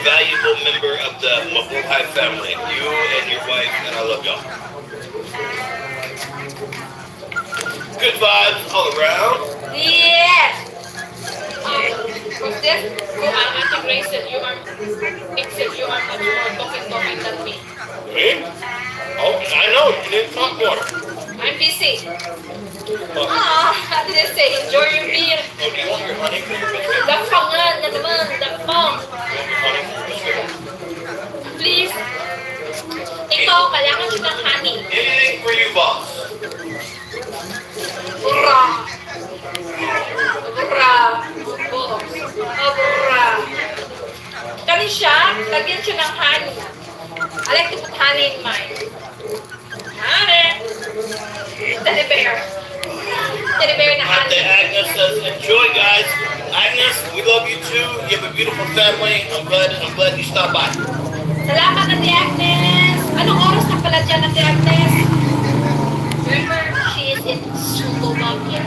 valuable member of the Mabuhay family. You and your wife, and I love y'all. Good vibes all around. Yes. Um, what's this? Oh, uh, Ate Grace said you are, it said you are much more talking, talking than me. Me? Oh, I know. You need to talk more. I'm busy. Ah, Ate Grace, say, enjoy your meal. Oh, do you want your honey for your biscuit? Dafangan na naman, dafang. Honey for your biscuit? Please. Ikaw, kailangan siya ng honey. Anything for you, boss. Bra. Bra. Bra. Kani siya, lagyan siya ng honey. I like to put honey in mine. Honey. Teddy bear. Teddy bear na honey. Ate Agnes says, "Enjoy, guys." Agnes, we love you too. You have a beautiful family. I'm glad, I'm glad you stopped by. Salamat, Ate Agnes. Anong oras na pala dyan, Ate Agnes? Remember, she is in Slovakia.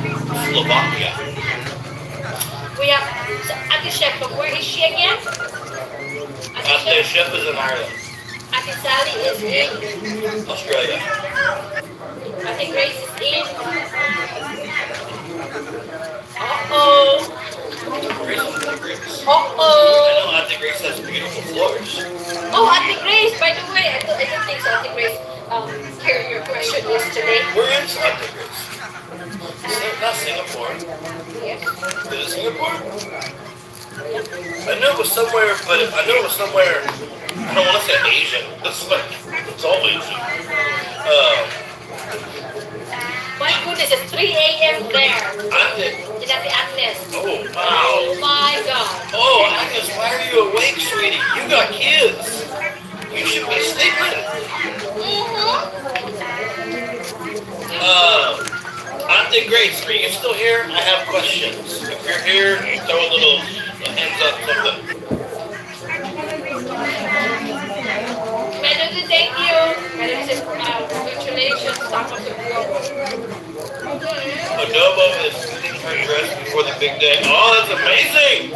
Slovakia. Kuya, sa Ate Chef, where is she again? Ate Ate Chef? Chef is in Ireland. Ate Sally is in Australia. Ate Grace is in. Uh-oh. Grace is in Greece. Uh-oh. I know Ate Grace has beautiful floors. Oh, Ate Grace, by the way, I don't, I don't think so, Ate Grace. Um, hear your question yesterday. Where is Ate Grace? Is it not Singapore? Yes. Is it Singapore? I knew it was somewhere, but I knew it was somewhere. I don't want to say Asian. It's like it's all Asian. Uh, My goodness, it's three a m there. Ate. Did Ate Agnes? Oh, wow. Oh my God. Oh, Agnes, why are you awake, sweetie? You got kids. You should be sleeping. Mm-hmm. Uh, Ate Grace, are you still here? I have questions. If you're here, throw a little hands up, something. Melody, thank you. Melody says, uh, congratulations, Tacos and Adobo. Adobo is eating her dress before the big day. Oh, that's amazing!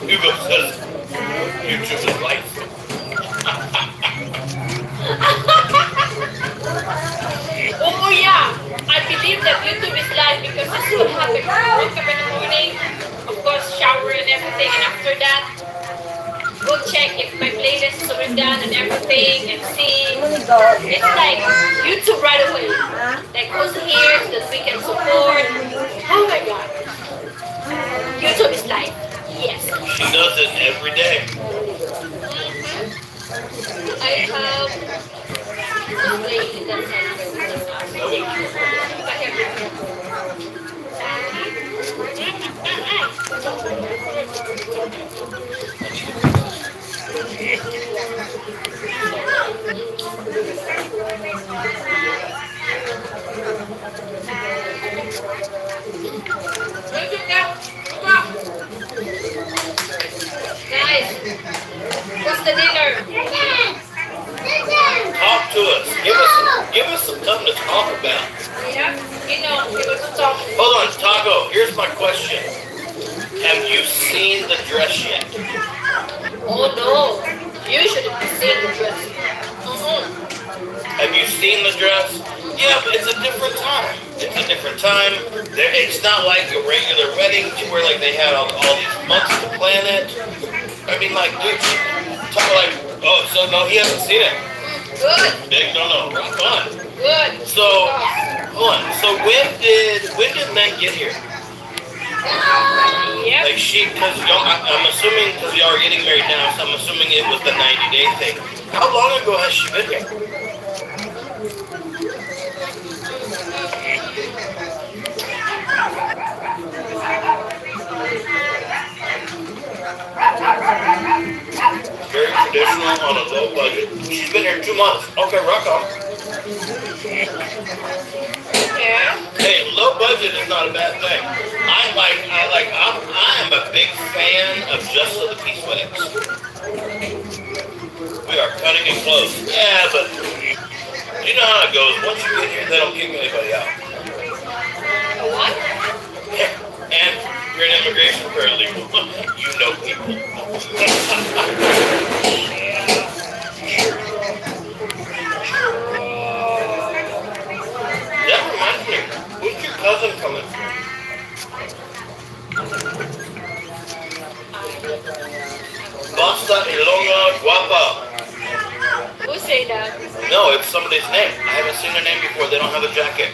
Hugo says, "YouTube is life." Oh, yeah. I believe that YouTube is live because this will happen. Wake up in the morning, of course, shower and everything, and after that, go check if my playlist is already done and everything, and see. It's like YouTube right away. Like, who's here so that we can support. Oh my God. YouTube is live. Yes. She does it every day. I have this lady that sent me this. Guys, what's the dinner? Talk about. Hold on, Taco, here's my question. Have you seen the dress yet? Oh no, you should have seen the dress. Mm-mm. Have you seen the dress? Yeah, but it's a different time. It's a different time. There, it's not like a regular wedding to where, like, they had all, all these months to plan it. I mean, like, dude, talk like, oh, so no, he hasn't seen it. Good. Big no no. Fun. Good. So, hold on. So when did when did Len get here? Yep. Like she, because y'all, I- I'm assuming because y'all are getting married now, so I'm assuming it was the ninety day thing. How long ago has she been here? Very traditional on a low budget. She's been here two months. Okay, rock on. Yeah. Hey, low budget is not a bad thing. I like, I like, I'm, I am a big fan of Just of the Peace Weddings. We are cutting it close. Yeah, but you know how it goes. Once you get here, they don't kick anybody out. What? And you're an immigration paralegal. You know people. That reminds me, who's your cousin coming? Basta Ilonga Guapa. Who say that? No, it's somebody's name. I haven't seen her name before. They don't have a jacket.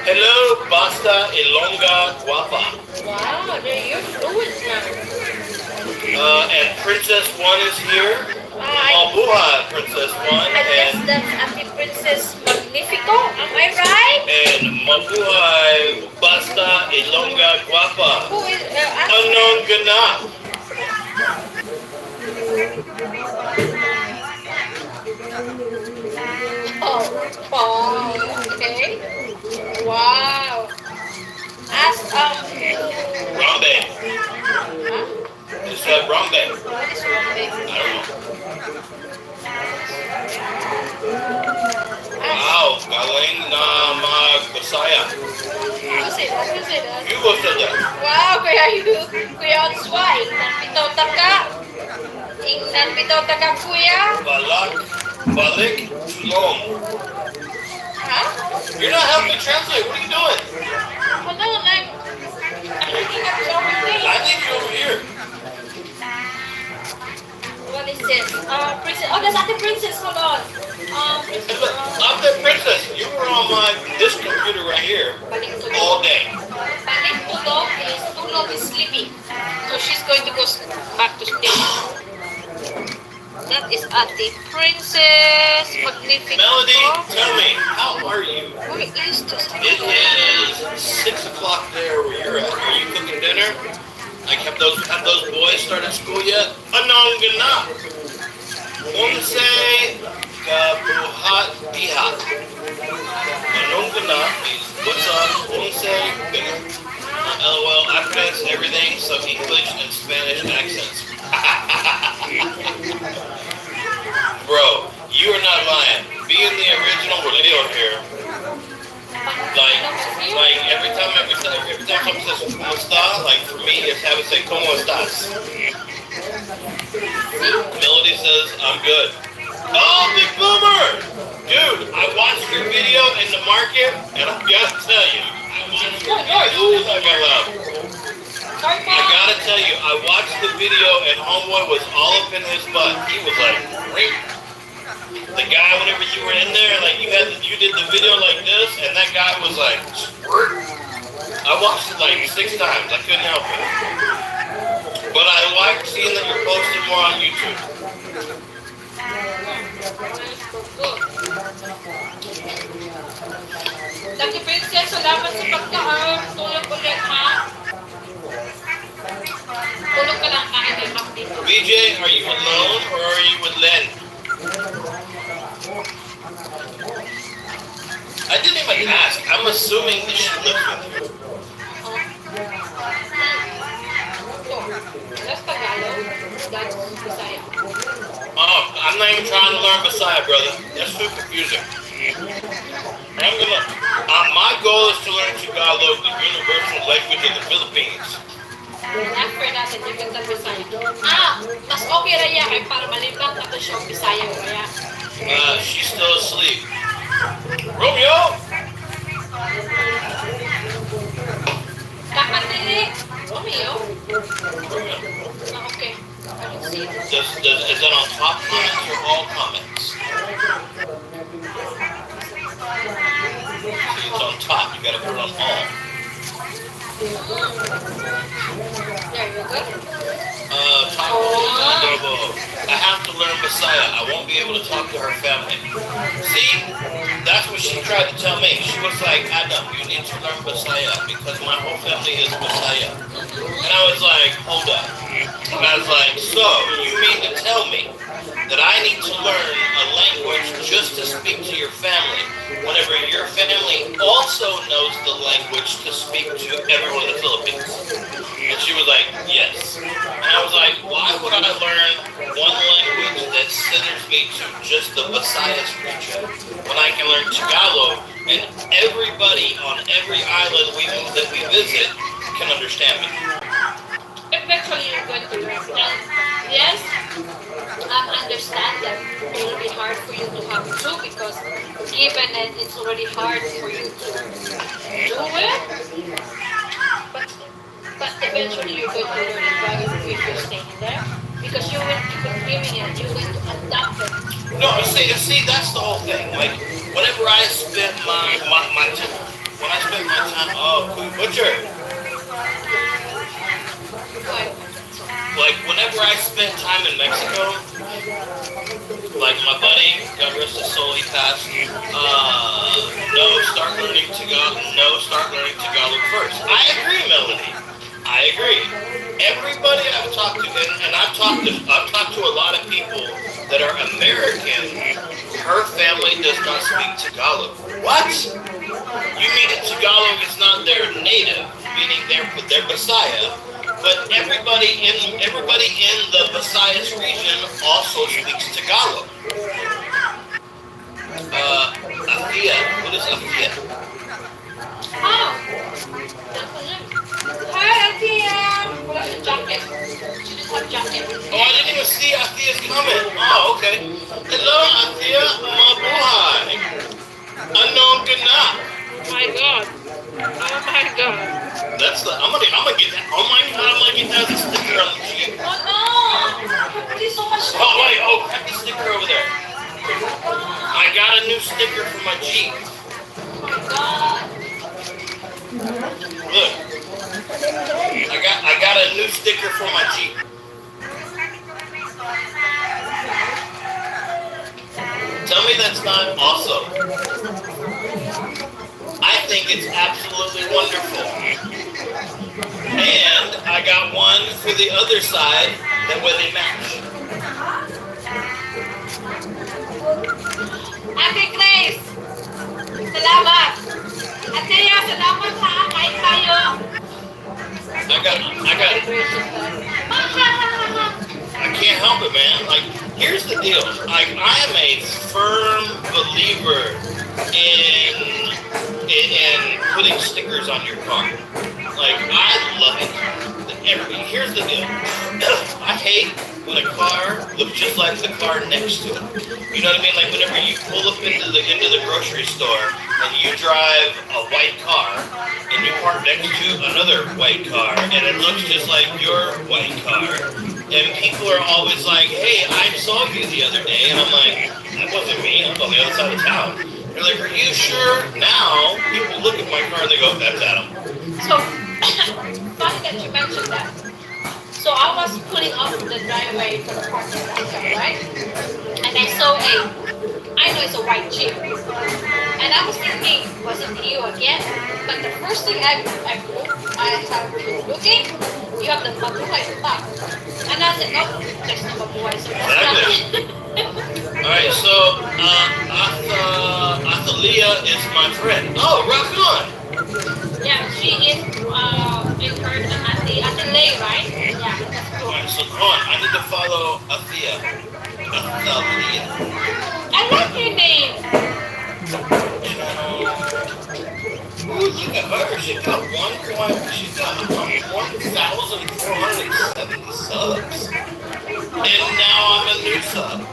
Hello, Basta Ilonga Guapa. Wow, they're your fluent now. Uh, and Princess One is here. Hi. Mabuhay, Princess One. I guess and that's Ate Princess Magnifico. Am I right? And Mabuhay, Basta Ilonga Guapa. Who is uh, Anong gana? Oh, oh, okay. Wow. Ask um. Rambe. Huh? It's a rambe. What is rambe? I don't know. Wow, galing na mag-Bisaya. Who said that? Who said that? You go said that. Wow, Kuya Yu, Kuya Onsway, nandito taka. Ingnan bitaw ta ka, kuya. Balak, balik, tulong. Huh? You're not helping me translate. What are you doing? Hold on, I'm, I'm looking at you over there. I need you over here. What is this? Uh, princess. Oh, that's Ate Princess. Hold on. Um, princess. Look, uh, I'm the princess. You were on my this computer right here all day. Balik tulog is tulog is sleeping. So she's going to go s- back to sleep. That is Ate Princess Magnifico. Melody, tell me, how are you? Where is this? It is six o'clock there where you're at. Are you cooking dinner? Like, have those have those boys started school yet? Anong gana? Onse kabuhat diha. Anong gana is what's up? Onse gana. Uh, L O L, I fix everything, so English and Spanish accents. Bro, you are not lying. Being the original Wilio here, like, like every time, every time, every time someone says "Kumusta?", like, for me, it's having to say "Cómo estás?" Melody says, "I'm good." Oh, Big Boomer! Dude, I watched your video in the market, and I gotta tell you, I watched your video, like I love. I gotta tell you, I watched the video, and homeboy was all up in his butt. He was like, "Great." The guy, whenever you were in there, like, you had, you did the video like this, and that guy was like, "Squirt." I watched it like six times. I couldn't help it. But I like seeing that you're posting more on YouTube. Thank you, Princess. Salamat sa pagkaon. Tulog ulit, ha? Tulog ka lang, kain ka, update. B J, are you alone or are you with Len? I didn't even ask. I'm assuming that she lives with you. That's Tagalog. That's Bisaya. Oh, I'm not even trying to learn Bisaya, brother. That's too confusing. I'm gonna. Uh, my goal is to learn Tagalog, the universal language of the Philippines. After natin, you can tell me something. Ah, mas okay ra iya kay para malimbak nato siya og Bisaya, kaya. Uh, she's still asleep. Romeo! Dapat dili. Romeo? Ah, okay. I don't see it. Does, does, is that on top comments or all comments? See, it's on top. You gotta put it on all. There you go. Uh, top comments, double. I have to learn Bisaya. I won't be able to talk to her family. See, that's what she tried to tell me. She was like, "Adam, you need to learn Bisaya because my whole family is Bisaya." And I was like, "Hold up." And I was like, "So, you mean to tell me that I need to learn a language just to speak to your family, whenever your family also knows the language to speak to everyone in the Philippines?" And she was like, "Yes." And I was like, "Why would I learn one language that centers me to just the Visayas region when I can learn Tagalog and everybody on every island we move, that we visit, can understand me?" Eventually, you're going to learn. And yes, um, understand that it will be hard for you to have two because given that it's already hard for you to do it, but, but eventually you're going to learn it while you- if you're staying there because you will be consuming it, you're going to adapt it. No, see, see, that's the whole thing. Like, whenever I spend my my, my time, when I spend my time, oh, Queen Butcher. What? Like, whenever I spend time in Mexico, like my buddy, God rest his soul, he passed. Uh, no, start learning Tagalog. No, start learning Tagalog first. I agree, Melody. I agree. Everybody I've talked to, and, and I've talked to, I've talked to a lot of people that are American. Her family does not speak Tagalog. What? You mean Tagalog is not their native, meaning they're they're Bisaya, but everybody in everybody in the Visayas region also speaks Tagalog. Uh, Athea. What is Athea? Oh. Hi, Athea. Where's the jacket? She didn't have jacket. Oh, I didn't even see Athea's comment. Oh, okay. Hello, Athea. Mabuhay. Anong gana? My God. Oh my God. That's the. I'm gonna. I'm gonna get that. Oh my God. I'm gonna get that as a sticker on the Jeep. Oh no! Thank you so much. Oh wait. Oh, have the sticker over there. I got a new sticker for my Jeep. Oh my God. Look. I got. I got a new sticker for my Jeep. Tell me that's not awesome. I think it's absolutely wonderful. And I got one for the other side that way they match. Ate Grace, salamat. Ate Ria, salamat ha. Kain tayo. I got, I got. I can't help it, man. Like, here's the deal. Like, I am a firm believer in in, in putting stickers on your car. Like, I love it. Every, here's the deal. I hate when a car looks just like the car next to it. You know what I mean? Like, whenever you pull up into the into the grocery store and you drive a white car and you park next to another white car and it looks just like your white car, and people are always like, "Hey, I saw you the other day," and I'm like, "That wasn't me. I'm on the other side of town." They're like, "Are you sure?" Now people look at my car and they go, "That's Adam." So, funny that you mentioned that. So I was pulling off the driveway for the parking lot, right? And I saw a, I know it's a white Jeep. And I was thinking, "Was it you again?" But the first thing I, I, I started looking, you have the mabuhay on top. And I said, "No, there's no mabuhay." So that's not Exactly. All right, so uh, Atha, Athalia is my friend. Oh, rock on. Yeah, she is uh, in her Ate, Ate Lay, right? Yeah, that's All cool. Right, so come on, I need to follow Athea. Athalia. I like your name. Ooh, look at her. She got one point. She got one thousand four hundred seventy subs. And now I'm a new sub.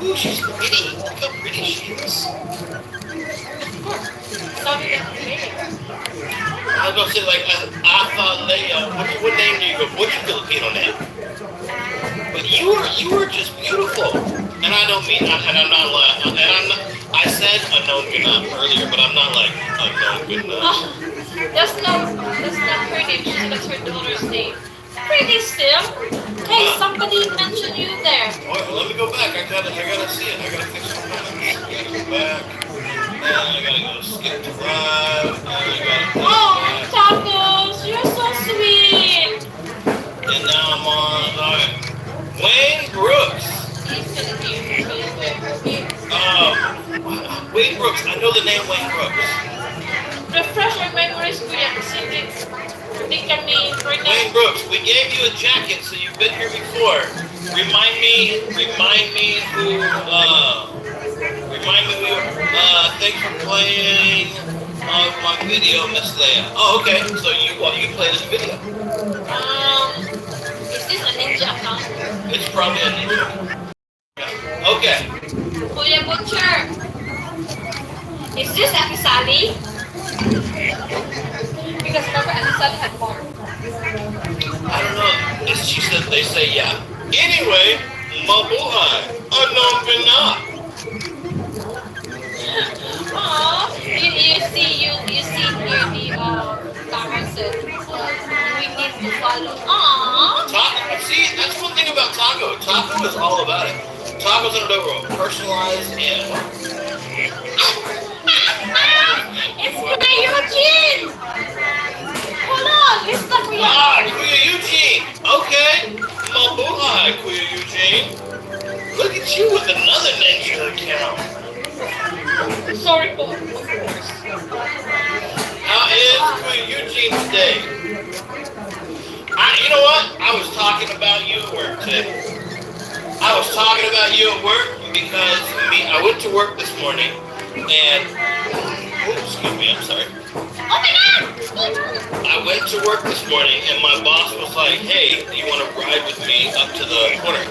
Ooh, she's pretty. Look how pretty she is. Sabi ka, "Hey." I was gonna say like uh, Athalea. What, what name do you go? What's your Filipino name? But you were you were just beautiful, and I don't mean, and I'm not like, and I'm not, I said unknown good enough earlier, but I'm not like unknown good enough. Oh, that's not that's not her name. She, that's her daughter's name. Pretty Sim. Hey, somebody mentioned you there. All right, well, let me go back. I gotta, I gotta see it. I gotta fix it. I gotta go back. And I gotta go skip to live. And I gotta Oh, Tacos, you're so sweet. And now I'm on. All right. Wayne Brooks. Um, Wayne Brooks. I know the name Wayne Brooks. Refresh your memories, Kuya, kasi di, di kami Wayne Brooks, we gave you a jacket, so you've been here before. Remind me, remind me who, uh, remind me who, uh, thanks for playing uh, my video, Miss Leia. Oh, okay, so you, well, you play this video. Um, is this a ninja account? It's probably a ninja. Okay. Kuya Butcher, is this Ate Sally? Because remember, Ate Sally had more. I don't know. It's, she said they say yeah. Anyway, mabuhay. Anong pina? Aw, you, you see, you, you see here the uh, Tara said, uh, we need to follow. Aw. Taco, see, that's one thing about Taco. Taco is all about it. Taco's in the world. Personalized and It's Kuya Eugene! Hold on, it's not Kuya. Ah, Kuya Eugene. Okay. Mabuhay, Kuya Eugene. Look at you with another ninja account. Sorry po. How is Kuya Eugene today? I, you know what? I was talking about you at work today. I was talking about you at work because me, I went to work this morning and, oh, excuse me, I'm sorry. Oh my God! I went to work this morning and my boss was like, "Hey, do you want to ride with me up to the corner?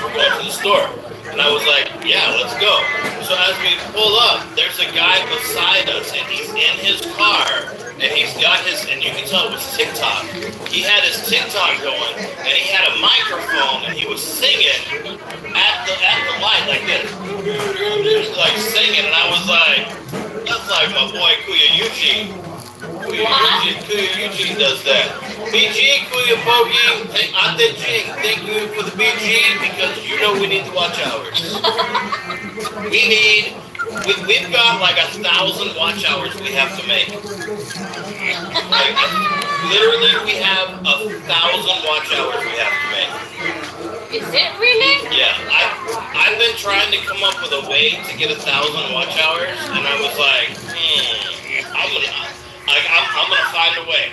We're going to the store." And I was like, "Yeah, let's go." So as we pull up, there's a guy beside us and he's in his car and he's got his, and you can tell it was TikTok. He had his TikTok going and he had a microphone and he was singing at the at the light like this, like singing, and I was like, "That's like my boy Kuya Eugene." Kuya Eugene, Kuya Eugene does that. B G, Kuya Pogi, hey, Ate Ching, thank you for the B G because you know we need the watch hours. We need, we, we've got like a thousand watch hours we have to make. Like, literally, we have a thousand watch hours we have to make. Is it really? Yeah, I, I've been trying to come up with a way to get a thousand watch hours, and I was like, hmm, I'm gonna, like, I'm, I'm gonna find a way.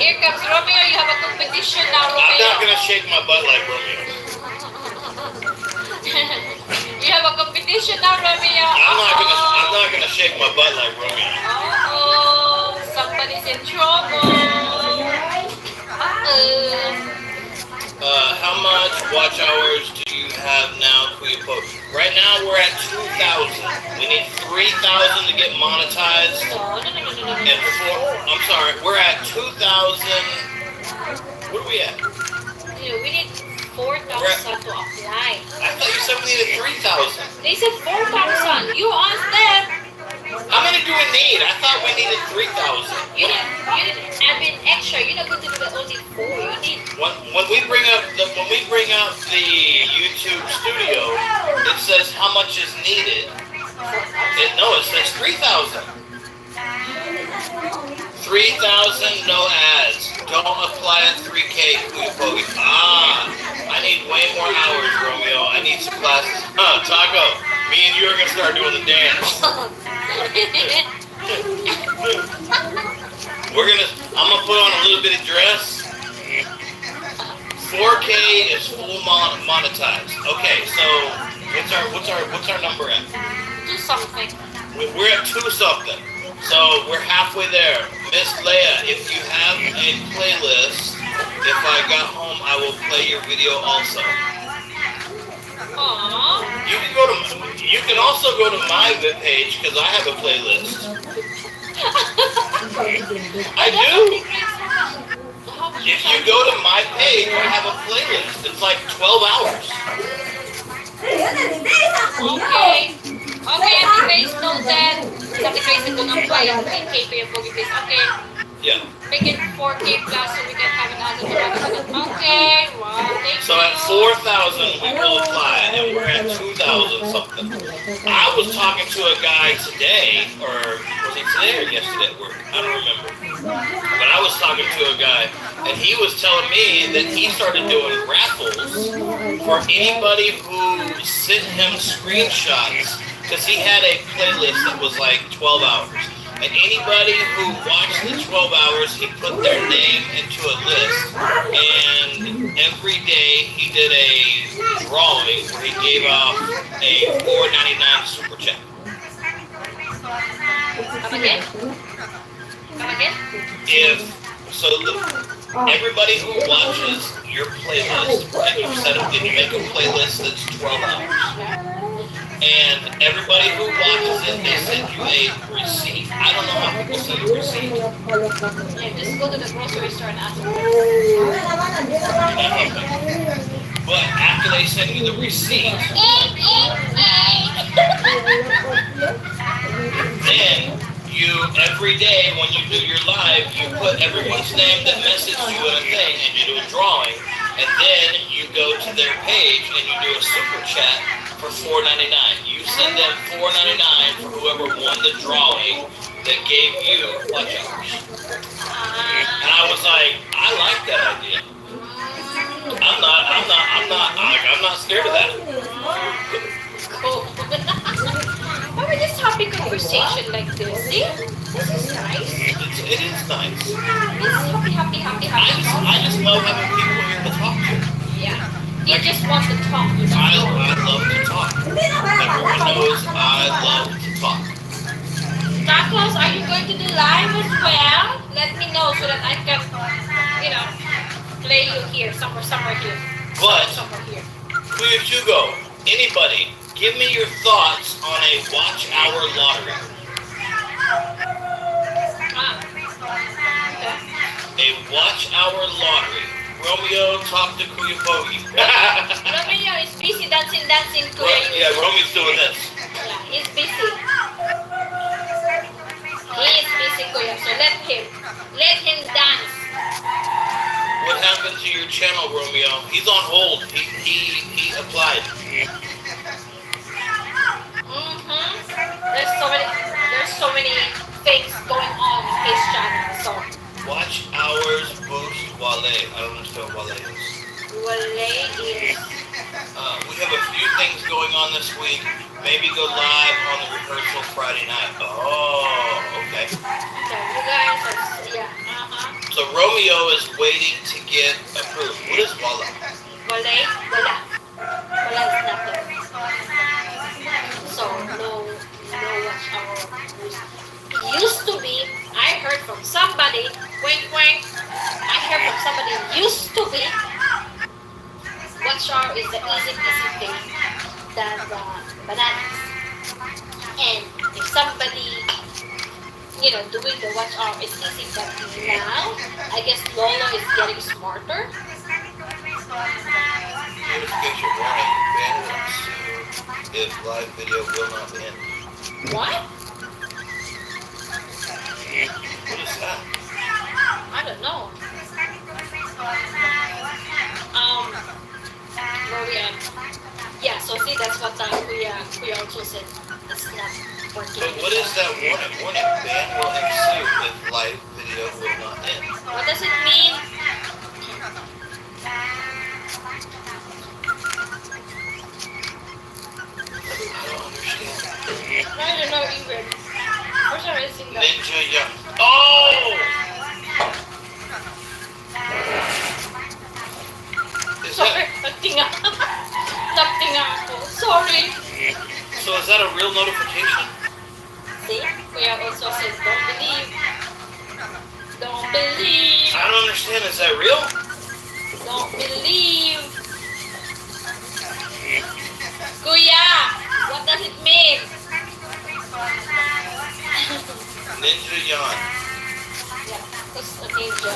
Here comes Romeo. You have a competition now, I'm not Romeo. Gonna shake my butt like Romeo. You have a competition now, Romeo. I'm not gonna, I'm not gonna shake my butt like Romeo. Uh-oh, somebody's in trouble. Uh-oh. Uh, how much watch hours do you have now, Kuya Pogi? Right now, we're at two thousand. We need three thousand to get monetized. No, no, no, no, no, no. And four, I'm sorry, we're at two thousand. What are we at? You know, we need four thousand to apply. I thought you said we needed three thousand. They said four thousand. You asked them. How many do we need? I thought we needed three thousand. You need, you need, I mean, extra. You're not going to do it only four. You need When, when we bring up the when we bring up the YouTube studio, it says how much is needed. It, no, it says three thousand. Three thousand, no ads. Don't apply at three K, Kuya Pogi. Ah, I need way more hours, Romeo. I need some classes. Huh, Taco, me and you are gonna start doing the dance. We're gonna. I'm gonna put on a little bit of dress. Four K is full mon- monetized. Okay, so What's our what's our what's our number at? Do something. We- We're at two something. So we're halfway there. Miss Leia, if you have a playlist, if I got home, I will play your video also. Aww. You can go to you can also go to my webpage because I have a playlist. I do. If you go to my page, I have a playlist. It's like twelve hours. Okay. Okay, anyways, noted. Sa request ko ng client, ten K pa yung booking, please. Okay. Yeah. Make it four K plus so we can have another one. Okay, wow. Thank So you. At four thousand, we will apply, and we're at two thousand something. I was talking to a guy today, or was it today or yesterday at work? I don't remember. But I was talking to a guy, and he was telling me that he started doing raffles for anybody who sent him screenshots, because he had a playlist that was like twelve hours. And anybody who watched the twelve hours, he put their name into a list. And every day he did a drawing where he gave off a four ninety-nine super chat. Come again? Come again? If so, the, everybody who watches your playlist, and you set up, if you make a playlist that's twelve hours, and everybody who watches it, they send you a receipt. I don't know how people send a receipt, Yeah, just go to the grocery store and ask. But after they send you the receipt, then you, every day when you do your live, you put everyone's name that messaged you in a thing, and you do a drawing, and then you go to their page and you do a super chat for four ninety-nine. You send them four ninety-nine for whoever won the drawing that gave you watch hours. And I was like, I like that idea. I'm not, I'm not, I'm not, I, I'm not scared of that. Cool. Why we just having conversation like this? See? This is nice. It's, it is nice. Yeah, this happy, happy, happy, I just, happy. I just love having people here to talk to. Yeah. You just want to talk. I, I love to talk. Everyone knows I love to talk. Tacos, are you going to do live as well? Let me know so that I can, you know, play you here, somewhere, somewhere here. But Somewhere here. Kuya Hugo, anybody, give me your thoughts on a watch hour lottery. Ah. A watch hour lottery. Romeo, talk to Kuya Pogi. Romeo is busy dancing, dancing, Ro- Kuya. yeah, Romeo's doing this. Yeah, he's busy. He is busy, Kuya. So let him. Let him dance. What happened to your channel, Romeo? He's on hold. He he he applied. Mm-hmm. There's so many. There's so many things going on in his channel. So Watch hours boost Wale. I don't understand what Wale is. Wale is. Uh, we have a few things going on this week. Maybe go live on the rehearsal Friday night. Oh, okay. So you guys, are, yeah. Uh huh. So Romeo is waiting to get approved. What is Wale? Wala, wala. Wala is nothing. So, no, no watch hour. Used to be, I heard from somebody, wink, wink, I heard from somebody, used to be, watch hour is the easy, easy thing than the bananas. And if somebody, you know, doing the watch hour is easy, but now, I guess Lolo is getting smarter. Notification warning. Ban will ensue if live video will not end. What? What is that? I don't know. Um, where we at? Yeah, so see, that's what uh, Kuya, Kuya also said. It's not working. So what is that warning? Warning. Ban will ensue if live video will not end. What does it mean? I don't understand. I don't know even. First time I seen that. Ninja Yam. Oh! Is Sorry, that nagtinga. Nagtinga ako. So, Sorry. So is that a real notification? See? Kuya also says, "Don't believe. Don't believe. I don't understand. Is that real?" Don't believe. Kuya, what does it mean? Ninja yawn. Yeah, it's a ninja.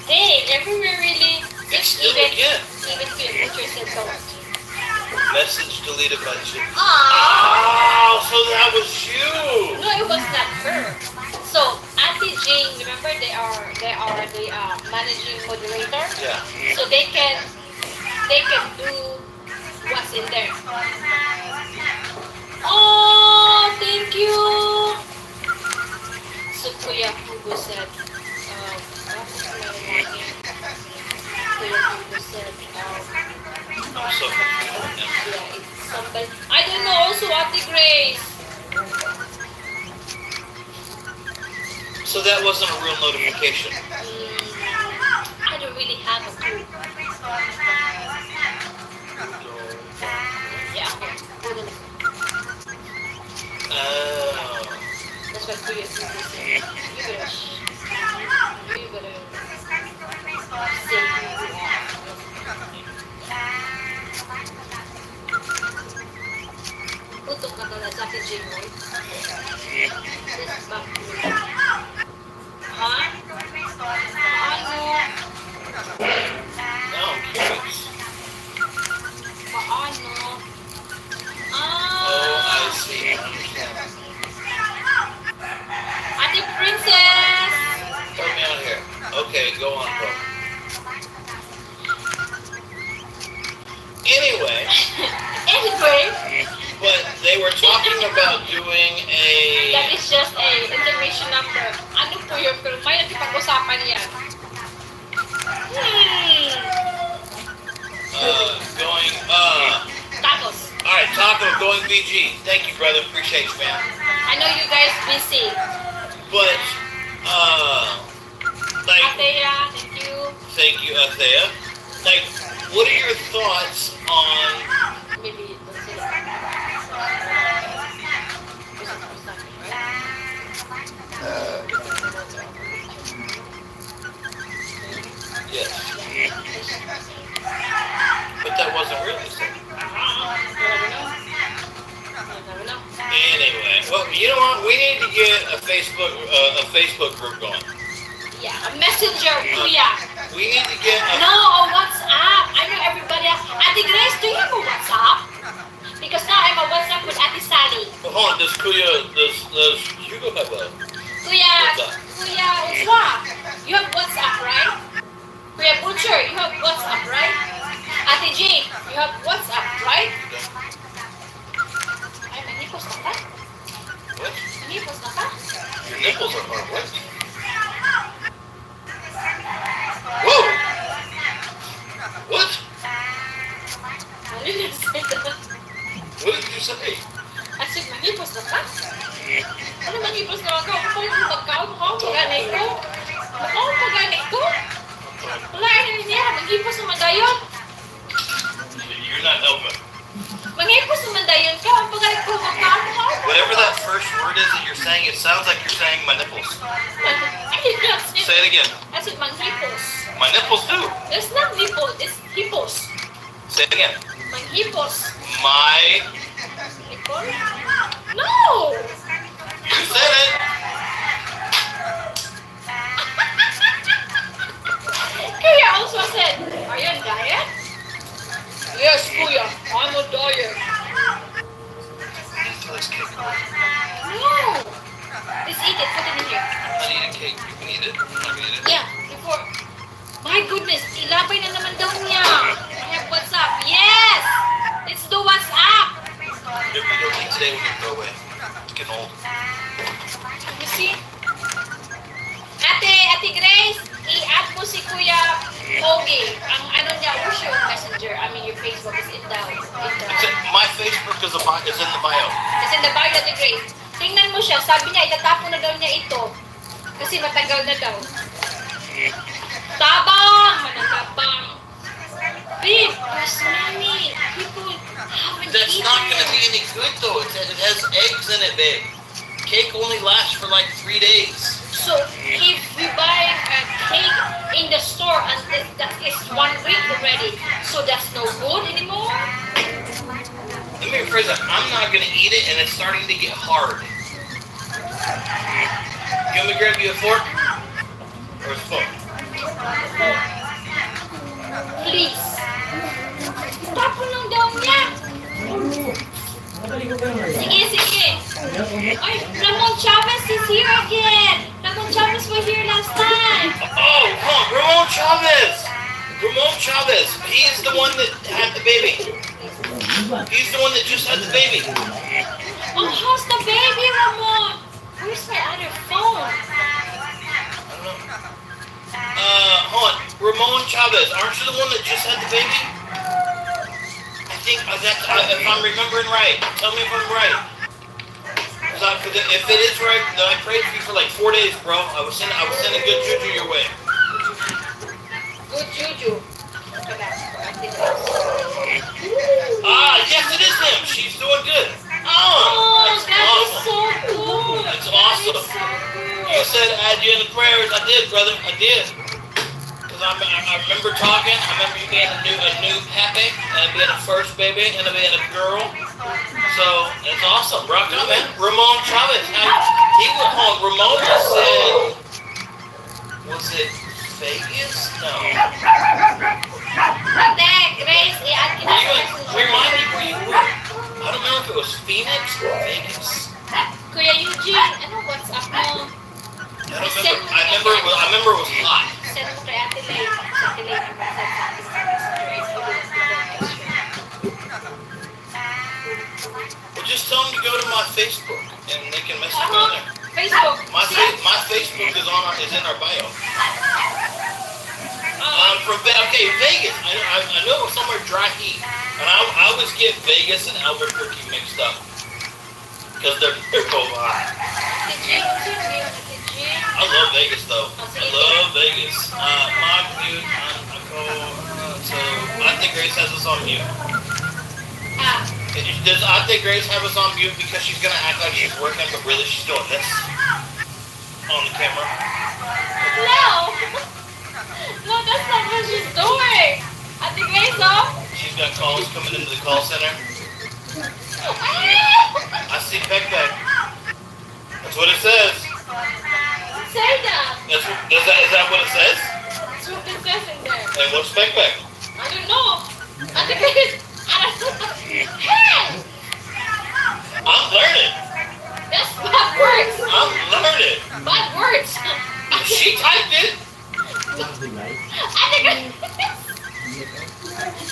Hey, everywhere really. It's still even, again. Even Kuya Butcher said, "Don't." Message deleted by Jim. Ah! Oh, so that was you. No, it was not her. So, Ate Jane, remember they are they are the uh, managing moderator. Yeah. So they can they can do what's in there. Oh, thank you. So Kuya Hugo said, um, what is my name? Kuya Hugo said, um, I'm so confused right now. Yeah, it's somebody. I don't know. Also, Ate Grace. So that wasn't a real notification. Mm, I don't really have a clue. Yeah. Oh. That's why Kuya Hugo said, "You better, sh- you better say who you are." Putok ka talaga sa akin, Jimoy. Ha? Paano? Now I'm curious. Paano? Ah. Oh, I see. I understand. Ate Princess! Help me out here. Okay, go on, bro. Anyway. Anyway. But they were talking about doing a... That is just a intermission number. Ano po yun? Pero may nagkipag-usapan yan. Hmm. Uh, going, uh... Tapos? All right, Taco, going V G. Thank you, brother. Appreciate you, man. I know you guys busy. But, uh, like... Atea, thank you. Thank you, Atea. Like, what are your thoughts on... Maybe it's... Yes. But that wasn't real, you said. Anyway, well, you know what? We need to get a Facebook, uh, a Facebook group going. Yeah, a messenger, kuya. We need to get a... No, a WhatsApp. I know everybody has... Ate Grace, do you have a WhatsApp? Because now I'm a WhatsApp with Ate Sally. Hold on, does Kuya, does, does Hugo have a... Kuya, WhatsApp? Kuya Uswa, you have WhatsApp, right? Kuya Butcher, you have WhatsApp, right? Ate G, you have WhatsApp, right? Ay, manipos na ka? What? Manipos na ka? Your nipples are hard. What? Whoa! What? Ano na sila? What did you say? Asin, manipos na ka? Ano manipos na ka? Ako pa yung magkaon ko, pagani ko. Makaon pagani ko. Wala, ano niya? Manipos na madayon. You're not helping. Manipos na madayon ka. Ang pagani ko, makaon ko. Whatever that first word is that you're saying, it sounds like you're saying my nipples. Ay, that's it. Say it again. That's it, manghipos. My nipples too. It's not nipple, it's hipos. Say it again. Manghipos. My... Nipple? No! You said it. Kuya also said, "Are you on diet?" "Yes, Kuya, I'm on diet." No! Just eat it. Put it in here. I need a cake. You can eat it. I can eat it. Yeah, before. My goodness, ilabay na naman daw niya. I have WhatsApp. Yes! Let's do WhatsApp! If we don't eat today, we can throw away. We can hold. Let me see. Ate, Ate Grace, i-add mo si Kuya Ogie. Ang ano niya, where's your messenger? I mean, your Facebook is in the, in the... It's in, my Facebook is, a bi- is in the bio. It's in the bio, Ate Grace. Tingnan mo siya, sabi niya, itatapon na daw niya ito. Kasi matagal na daw. Tabang! Mananabang! Babe, there's many people That's not gonna be any good though. It, it has eggs in it, babe. Cake only lasts for like three days. So if we buy a cake in the store and th- that is one week already, so that's no good anymore. Let me rephrase that. I'm not gonna eat it, and it's starting to get hard. You want me to grab you a fork? Or a spoon? Please. Tapon lang daw niya. Sige, sige. Ay, Ramon Chavez is here again. Ramon Chavez was here last time. Oh, huh, Ramon Chavez. Ramon Chavez. He's the one that had the baby. He's the one that just had the baby. Oh, how's the baby, Ramon? Where's my other phone? I don't know. Uh, hold on. Ramon Chavez, aren't you the one that just had the baby? I think uh, that uh, if I'm remembering right, tell me if I'm right. 'Cause I- 'cause if it is right, then I prayed for you for like four days, bro. I was sending, I was sending good juju your way. Good juju. Ah, yes, it is him. She's doing good. Oh, Oh, that's that is awesome. So good. That's awesome. That is so good. You said I did the prayers. I did, brother. I did. Cause I, I, I remember talking. I remember you being a new a new pappy and being a first baby and being a girl. So it's awesome, bro. Come on, man. Ramon Chavez. Now, he was on. Ramon said, was it Vegas? No. Ate, Grace, i-add kita sa You went, messenger. Remind me where you were. I don't remember if it was Phoenix or Vegas. Kuya Eugene, ano, what's up mo? I don't remember. I remember. It was, I remember it was hot. Send mo kay Ate Lay. Sa Ate Lay, number sa Ate Lay. Well, just tell them to go to my Facebook and they can message me on there. Facebook. My See? fa- my Facebook is on our, is in our bio. I'm from Ve- okay, Vegas. I, I, I know it was somewhere dry heat, and I, I always get Vegas and Albuquerque mixed up because they're they're both hot. Ate Jean, Ate Jean. I love Vegas though. I love Vegas. Uh, my dude, I'm, I'm going, uh, so I think Grace has us on mute. Ah, Does I think Grace have us on mute because she's gonna act like she's working, but really she's doing this on the camera? no! No, that's not what she's doing! Ate Grace, oh! She's got calls coming into the call center. Ah! I see Peck Peck. That's what it says. Say that! That's what, does that, is that what it says? That's what it says in there. And what's Peck Peck? I don't know. Ate Grace, I don't know. Hey! I'm learning. That's bad words! I'm learning. Bad words! She typed it. Ate Grace!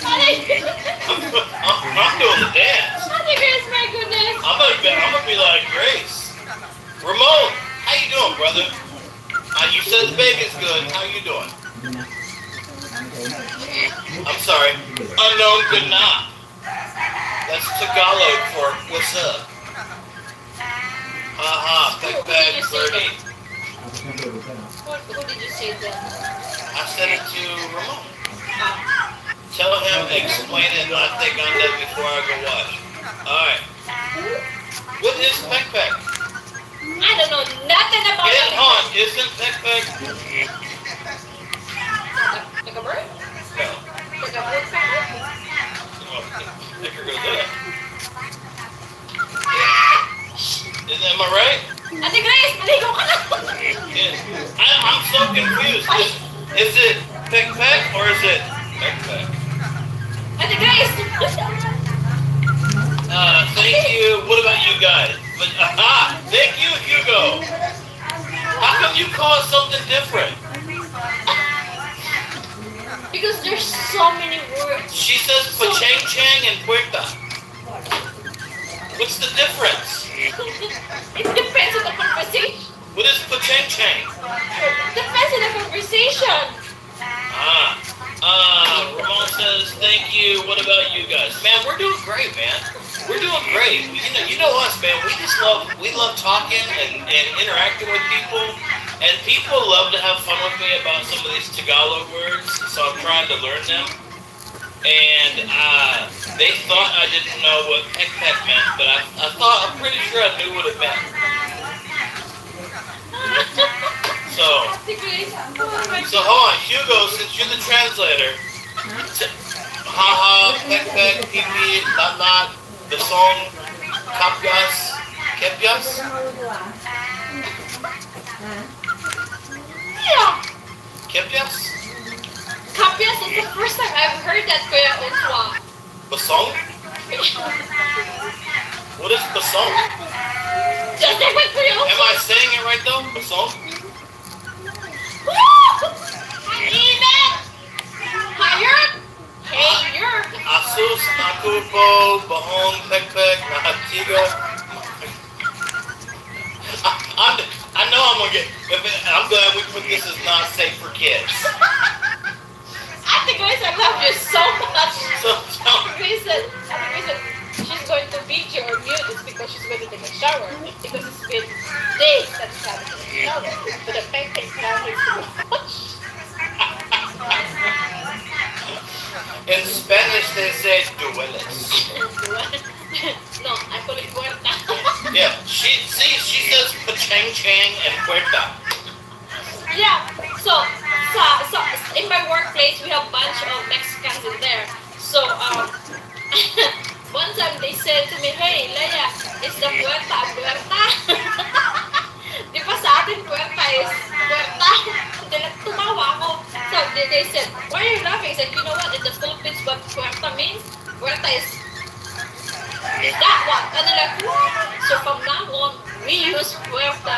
Ate Grace! I'm, I'm, I'm doing the dance. Ate Grace, my goodness! I'm gonna be, I'm gonna be like Grace. Ramon, how you doing, brother? Uh, you said the baby's good. How you doing? I'm sorry. Unknown good night. That's Tagalog for what's up. Aha, Peck Peck, Birdie. What, what did you say then? I sent it to Ramon. Tell him explain it. I think I'm done before I go watch. All right. What is Peck Peck? I don't know nothing about It, that. hold on, isn't Peck Peck? Like a bird? No. Like a woodpecker? Oh, Pecker goes up. Is, am I right? Ate Grace, maligo ka na! Yeah. I, I'm so confused. Is, is it Peck Peck or is it Peck Peck? Ate Grace! Uh, thank you. What about you guys? But, aha! Thank you, Hugo. How come you call it something different? Because there's so many words. She says pachang chang and puerta. What's the difference? It depends on the conversation. What is pachang chang? Depends on the conversation. Ah, uh, Ramon says thank you. What about you guys? Man, we're doing great, man. We're doing great. You know, you know us, man. We just love, we love talking and, and interacting with people. And people love to have fun with me about some of these Tagalog words. So I'm trying to learn them. And uh, They thought I didn't know what pekpek meant, but I, I thought, I'm pretty sure I knew what it meant. So, so hold on, Hugo, since you're the translator, t- haha, pekpek, pipi, latlat, besong, kapyas, kepyas? Yeah. Kepyas? Kapyas is the first time I've heard that, Kuya Oswa. Besong? What is besong? Just like what Kuya Am Oswa. I saying it right though? Besong? Amen! Higher! Higher! Asus, aku po, bahong, pekpek, nahatiga. I, I'm, I know I'm gonna get. If it, I'm glad we put this is not safe for kids. Ate Grace, I love you so much. So, so Ate Grace said, Ate Grace said, she's going to video or mute. It's because she's going to take a shower. Because it's been days that she hasn't taken a shower. But the pancake now needs to be washed. In Spanish, they say dueles. No, I call it puerta. Yeah, she see, she says pachang chang and puerta. Yeah. So, sa, so in my workplace, we have bunch of Mexicans in there. So, um, one time they said to me, "Hey, Leia, is the puerta a puerta?" Di ba sa atin, puerta is puerta? Dila, tumawa ako. So, they, they said, "Why are you laughing?" I said, "You know what? In the Philippines, what puerta means? Puerta is, is that one." And they're like, "What?" So, from now on, we use puerta.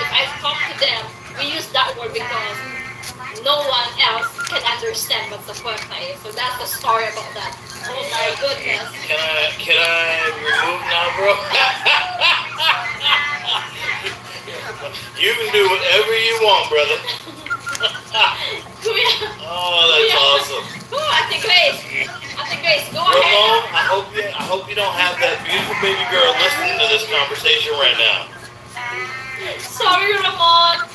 If I talk to them, we use that word because no one else can understand what the puerta is. So, that's the story about that. Oh my goodness. Can I can I remove now, bro? You can do whatever you want, brother. Kuya. Oh, that's Yeah. Awesome. Oh, Ate Grace. Ate Grace, go ahead. Ramon, I hope you I hope you don't have that beautiful baby girl listening to this conversation right now. Sorry, Ramon.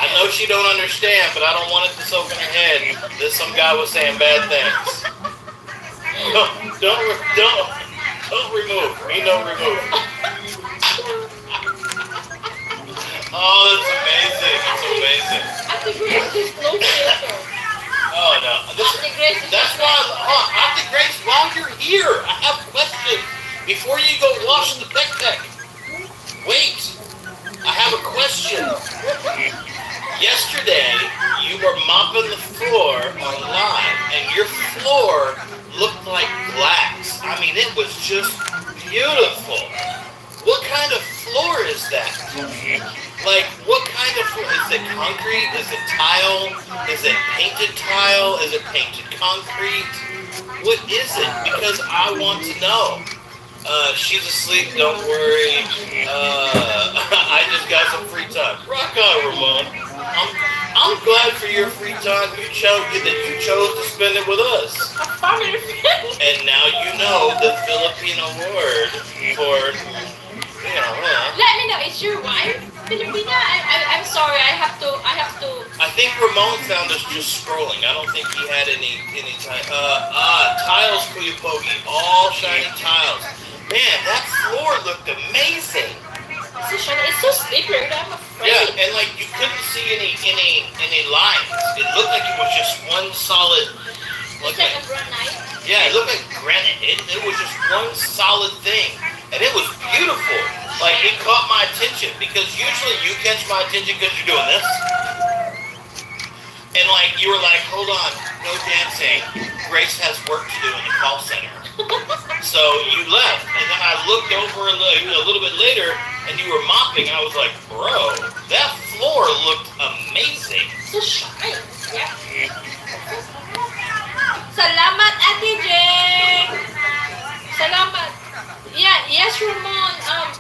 I know she don't understand, but I don't want it to soak in her head that some guy was saying bad things. Don't don't don't, don't remove. Me no remove. Oh, that's amazing. That's amazing. Ate Grace, there's no filter. Oh no. This, Ate Grace, is that's why. Oh, Auntie Grace, while you're here, I have a question. Before you go wash the backpack, wait. I have a question. Yesterday, you were mopping the floor on live, and your floor looked like glass. I mean, it was just beautiful. What kind of floor is that? Like, what kind of floor? Is it concrete? Is it tile? Is it painted tile? Is it painted concrete? What is it? Because I want to know. Uh, she's asleep, don't worry. Uh, I just got some free time. Rock on, Ramon. I'm, I'm glad for your free time. You chose that you chose to spend it with us. A family friend. And now you know the Filipino word for, you know, uh, Let me know, is your wife Filipina? I, I, I'm sorry, I have to, I have to. I think Ramon found us just scrolling. I don't think he had any any time. Uh, ah, tiles, Kuya Pogi, all shiny tiles. Man, that floor looked amazing. It's so shiny. It's so slippery. I'm afraid. Yeah, and like you couldn't see any any any lines. It looked like it was just one solid. It's Like, like a granite. Yeah, it looked like granite. It, it was just one solid thing, and it was beautiful. Like, it caught my attention because usually you catch my attention because you're doing this, and like you were like, "Hold on, no dancing. Grace has work to do in the call center." So you left, and then I looked over a little, a little bit later, and you were mopping. I was like, "Bro, that floor looked amazing." So shiny. Yeah. Salamat, Ate Jeng. Salamat. Yeah, yes, Ramon. Um,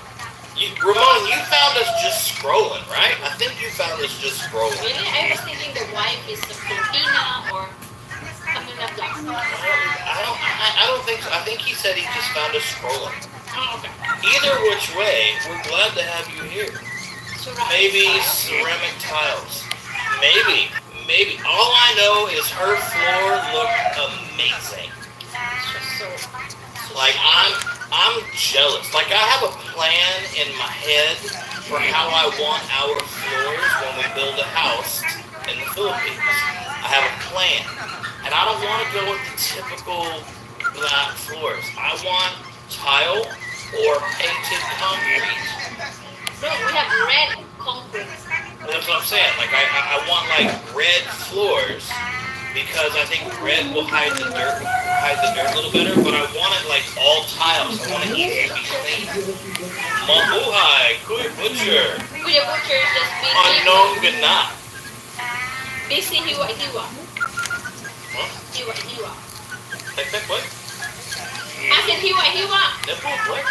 You, Ramon, you found us just scrolling, right? I think you found us just scrolling. Really? I was thinking the wife is a Filipina or something like that. I don't. I, I don't think so. I think he said he just found us scrolling. Oh, okay. Either which way, we're glad to have you here. Ceramic Maybe tile? Ceramic tiles. Maybe. Maybe. All I know is her floor looked amazing. It's just so. Like, I'm, I'm jealous. Like, I have a plan in my head for how I want our floors when we build a house in the Philippines. I have a plan. And I don't want to go with the typical black floors. I want tile or painted concrete. Bro, we have red concrete. That's what I'm saying. Like, I, I, I want, like, red floors because I think red will hide the dirt, hide the dirt a little better. But I want it, like, all tiles. I want it easy to be clean. Mabuhay, Kuya Butcher. Kuya Butcher is just being Anong ganap? busy hiwa-hiwa. Huh? Hiwa-hiwa. Like that, what? As in hiwa-hiwa. That what? What?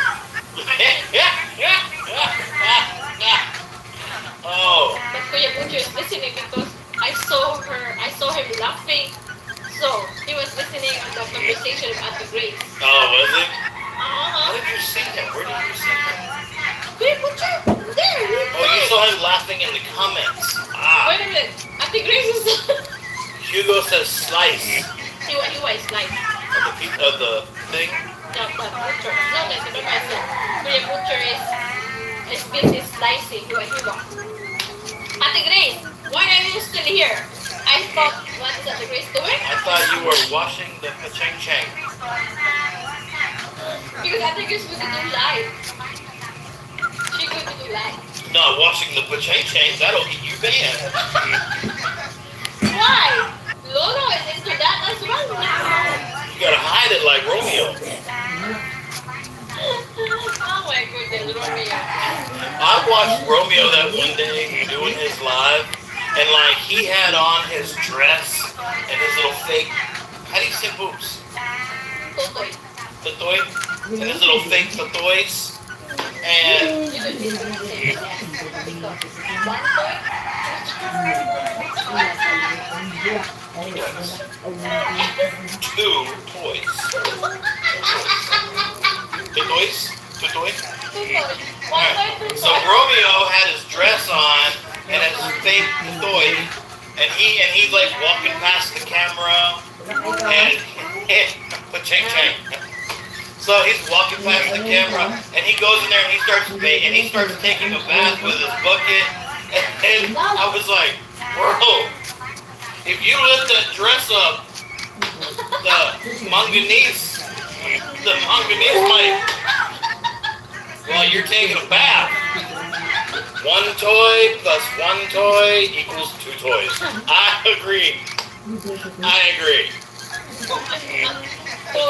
Oh. But Kuya Butcher is listening because I saw her, I saw him laughing. So, he was listening on the conversation of Ate Grace. Oh, was it? Uh-huh. How did you see him? Where did you see him? Kuya Butcher, there, he Oh, you saw him laughing in the comments. Ah. Wait a minute. Ate Grace is Hugo says slice hiwa-hiwa is like of the pe- of the thing. the, the butcher. No, that's the butcher. Kuya Butcher is, is busy slicing hiwa-hiwa. Ate Grace, why are you still here? I thought, what is Ate Grace doing? I thought you were washing the pacheng cheng. Because Ate Grace will do live. She will do live. Not washing the pacheng cheng. That'll get you banned. Why? Lolo is into that as well now. You gotta hide it like Romeo. Oh my goodness, Romeo. I watched Romeo that one day doing his live, and, like, he had on his dress and his little fake. How do you say boobs? Totoy. Totoy, and his little fake totoys, and You don't need to say yes. Because one toy. Yes. Two toys. Two toys? Two toys? Two toy. One toy, two So toy. Romeo had his dress on and his fake toy, and he and he's, like, walking past the camera and, and pacheng cheng. So he's walking past the camera, and he goes in there and he starts ma- and he starts taking a bath with his bucket, and I was like, bro, if you lift that dress up, the manganese, the manganese might, while you're taking a bath. One toy plus one toy equals two toys. I agree. I agree. Both of you. Ito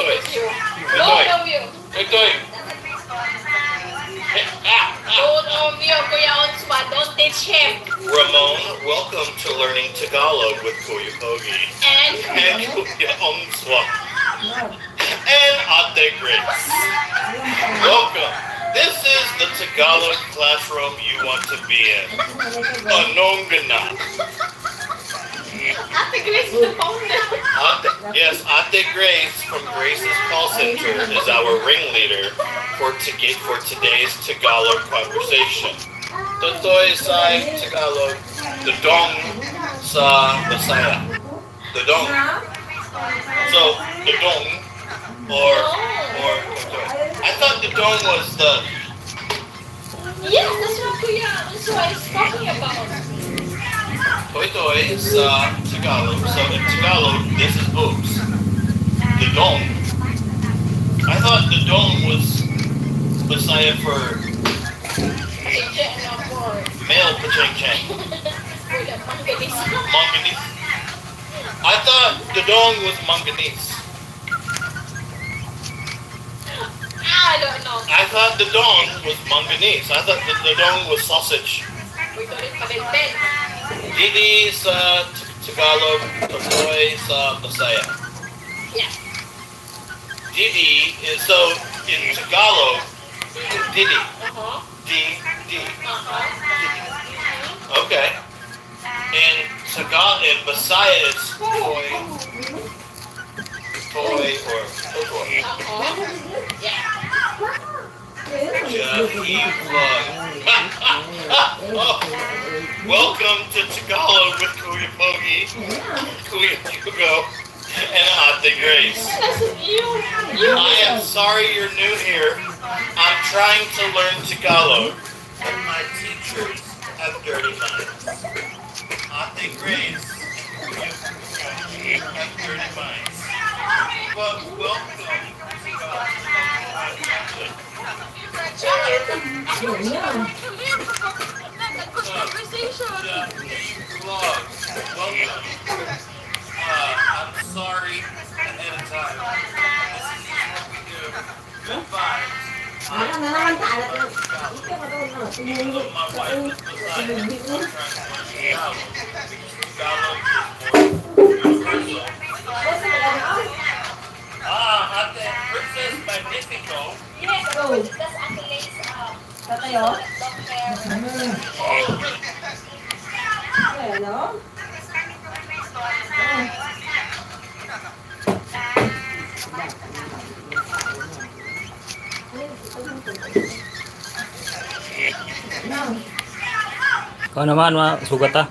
Both eh. Of you. Ito eh. Ah, ah. Both of you, Kuya Onswa, don't teach him. Ramon, welcome to Learning Tagalog with Kuya Pogi And and Kuya Onswa and Ate Grace. Welcome. This is the Tagalog classroom you want to be in. Anong ganap? Ate Grace, the founder. Ate, yes, Ate Grace from Grace's Call Center is our ringleader for, to get, for today's Tagalog conversation. Totoy sa Tagalog, dodong sa Bisaya. Dodong. So, dodong or, or totoy. I thought dodong was the Yes, that's what Kuya Onswa is talking about. Toy-toy sa Tagalog. So in Tagalog, this is boobs. Dodong. I thought dodong was Bisaya for Teacher, ano, for, male pacheng cheng. for the manganese. Manganese. I thought dodong was manganese. I don't know. I thought dodong was manganese. I thought the dodong was sausage. Uy, tuloy pa din, Ben. Didi sa T- Tagalog, totoy sa Bisaya. Yeah. Didi is, so in Tagalog, didi. Uh-huh. D D. Uh-huh. Okay. In Tagalog, in Bisaya, it's toy. Toy or totoy. Uh-huh. Yeah. Jeff Evlog. Welcome to Tagalog with Kuya Pogi. Kuya Hugo. And Ate Grace. I am sorry you're new here. I'm trying to learn Tagalog, but my teachers have dirty minds. Ate Grace, you have dirty minds. But welcome to God's Conversation. Welcome. Uh, I'm sorry ahead of time. This is just what we do. Good vibes. Ano na naman sa alat mo? Ito ka doon, ano, tumulog sa tingin mo. Ah, Ate Princess Magnifico. Yes, go. Tatayo? Ano? Ikaw naman, ma, sugat, ah.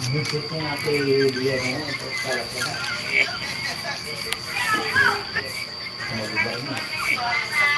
Gusto ko nga kay Lian, ano, para sa na. Ano ba yun?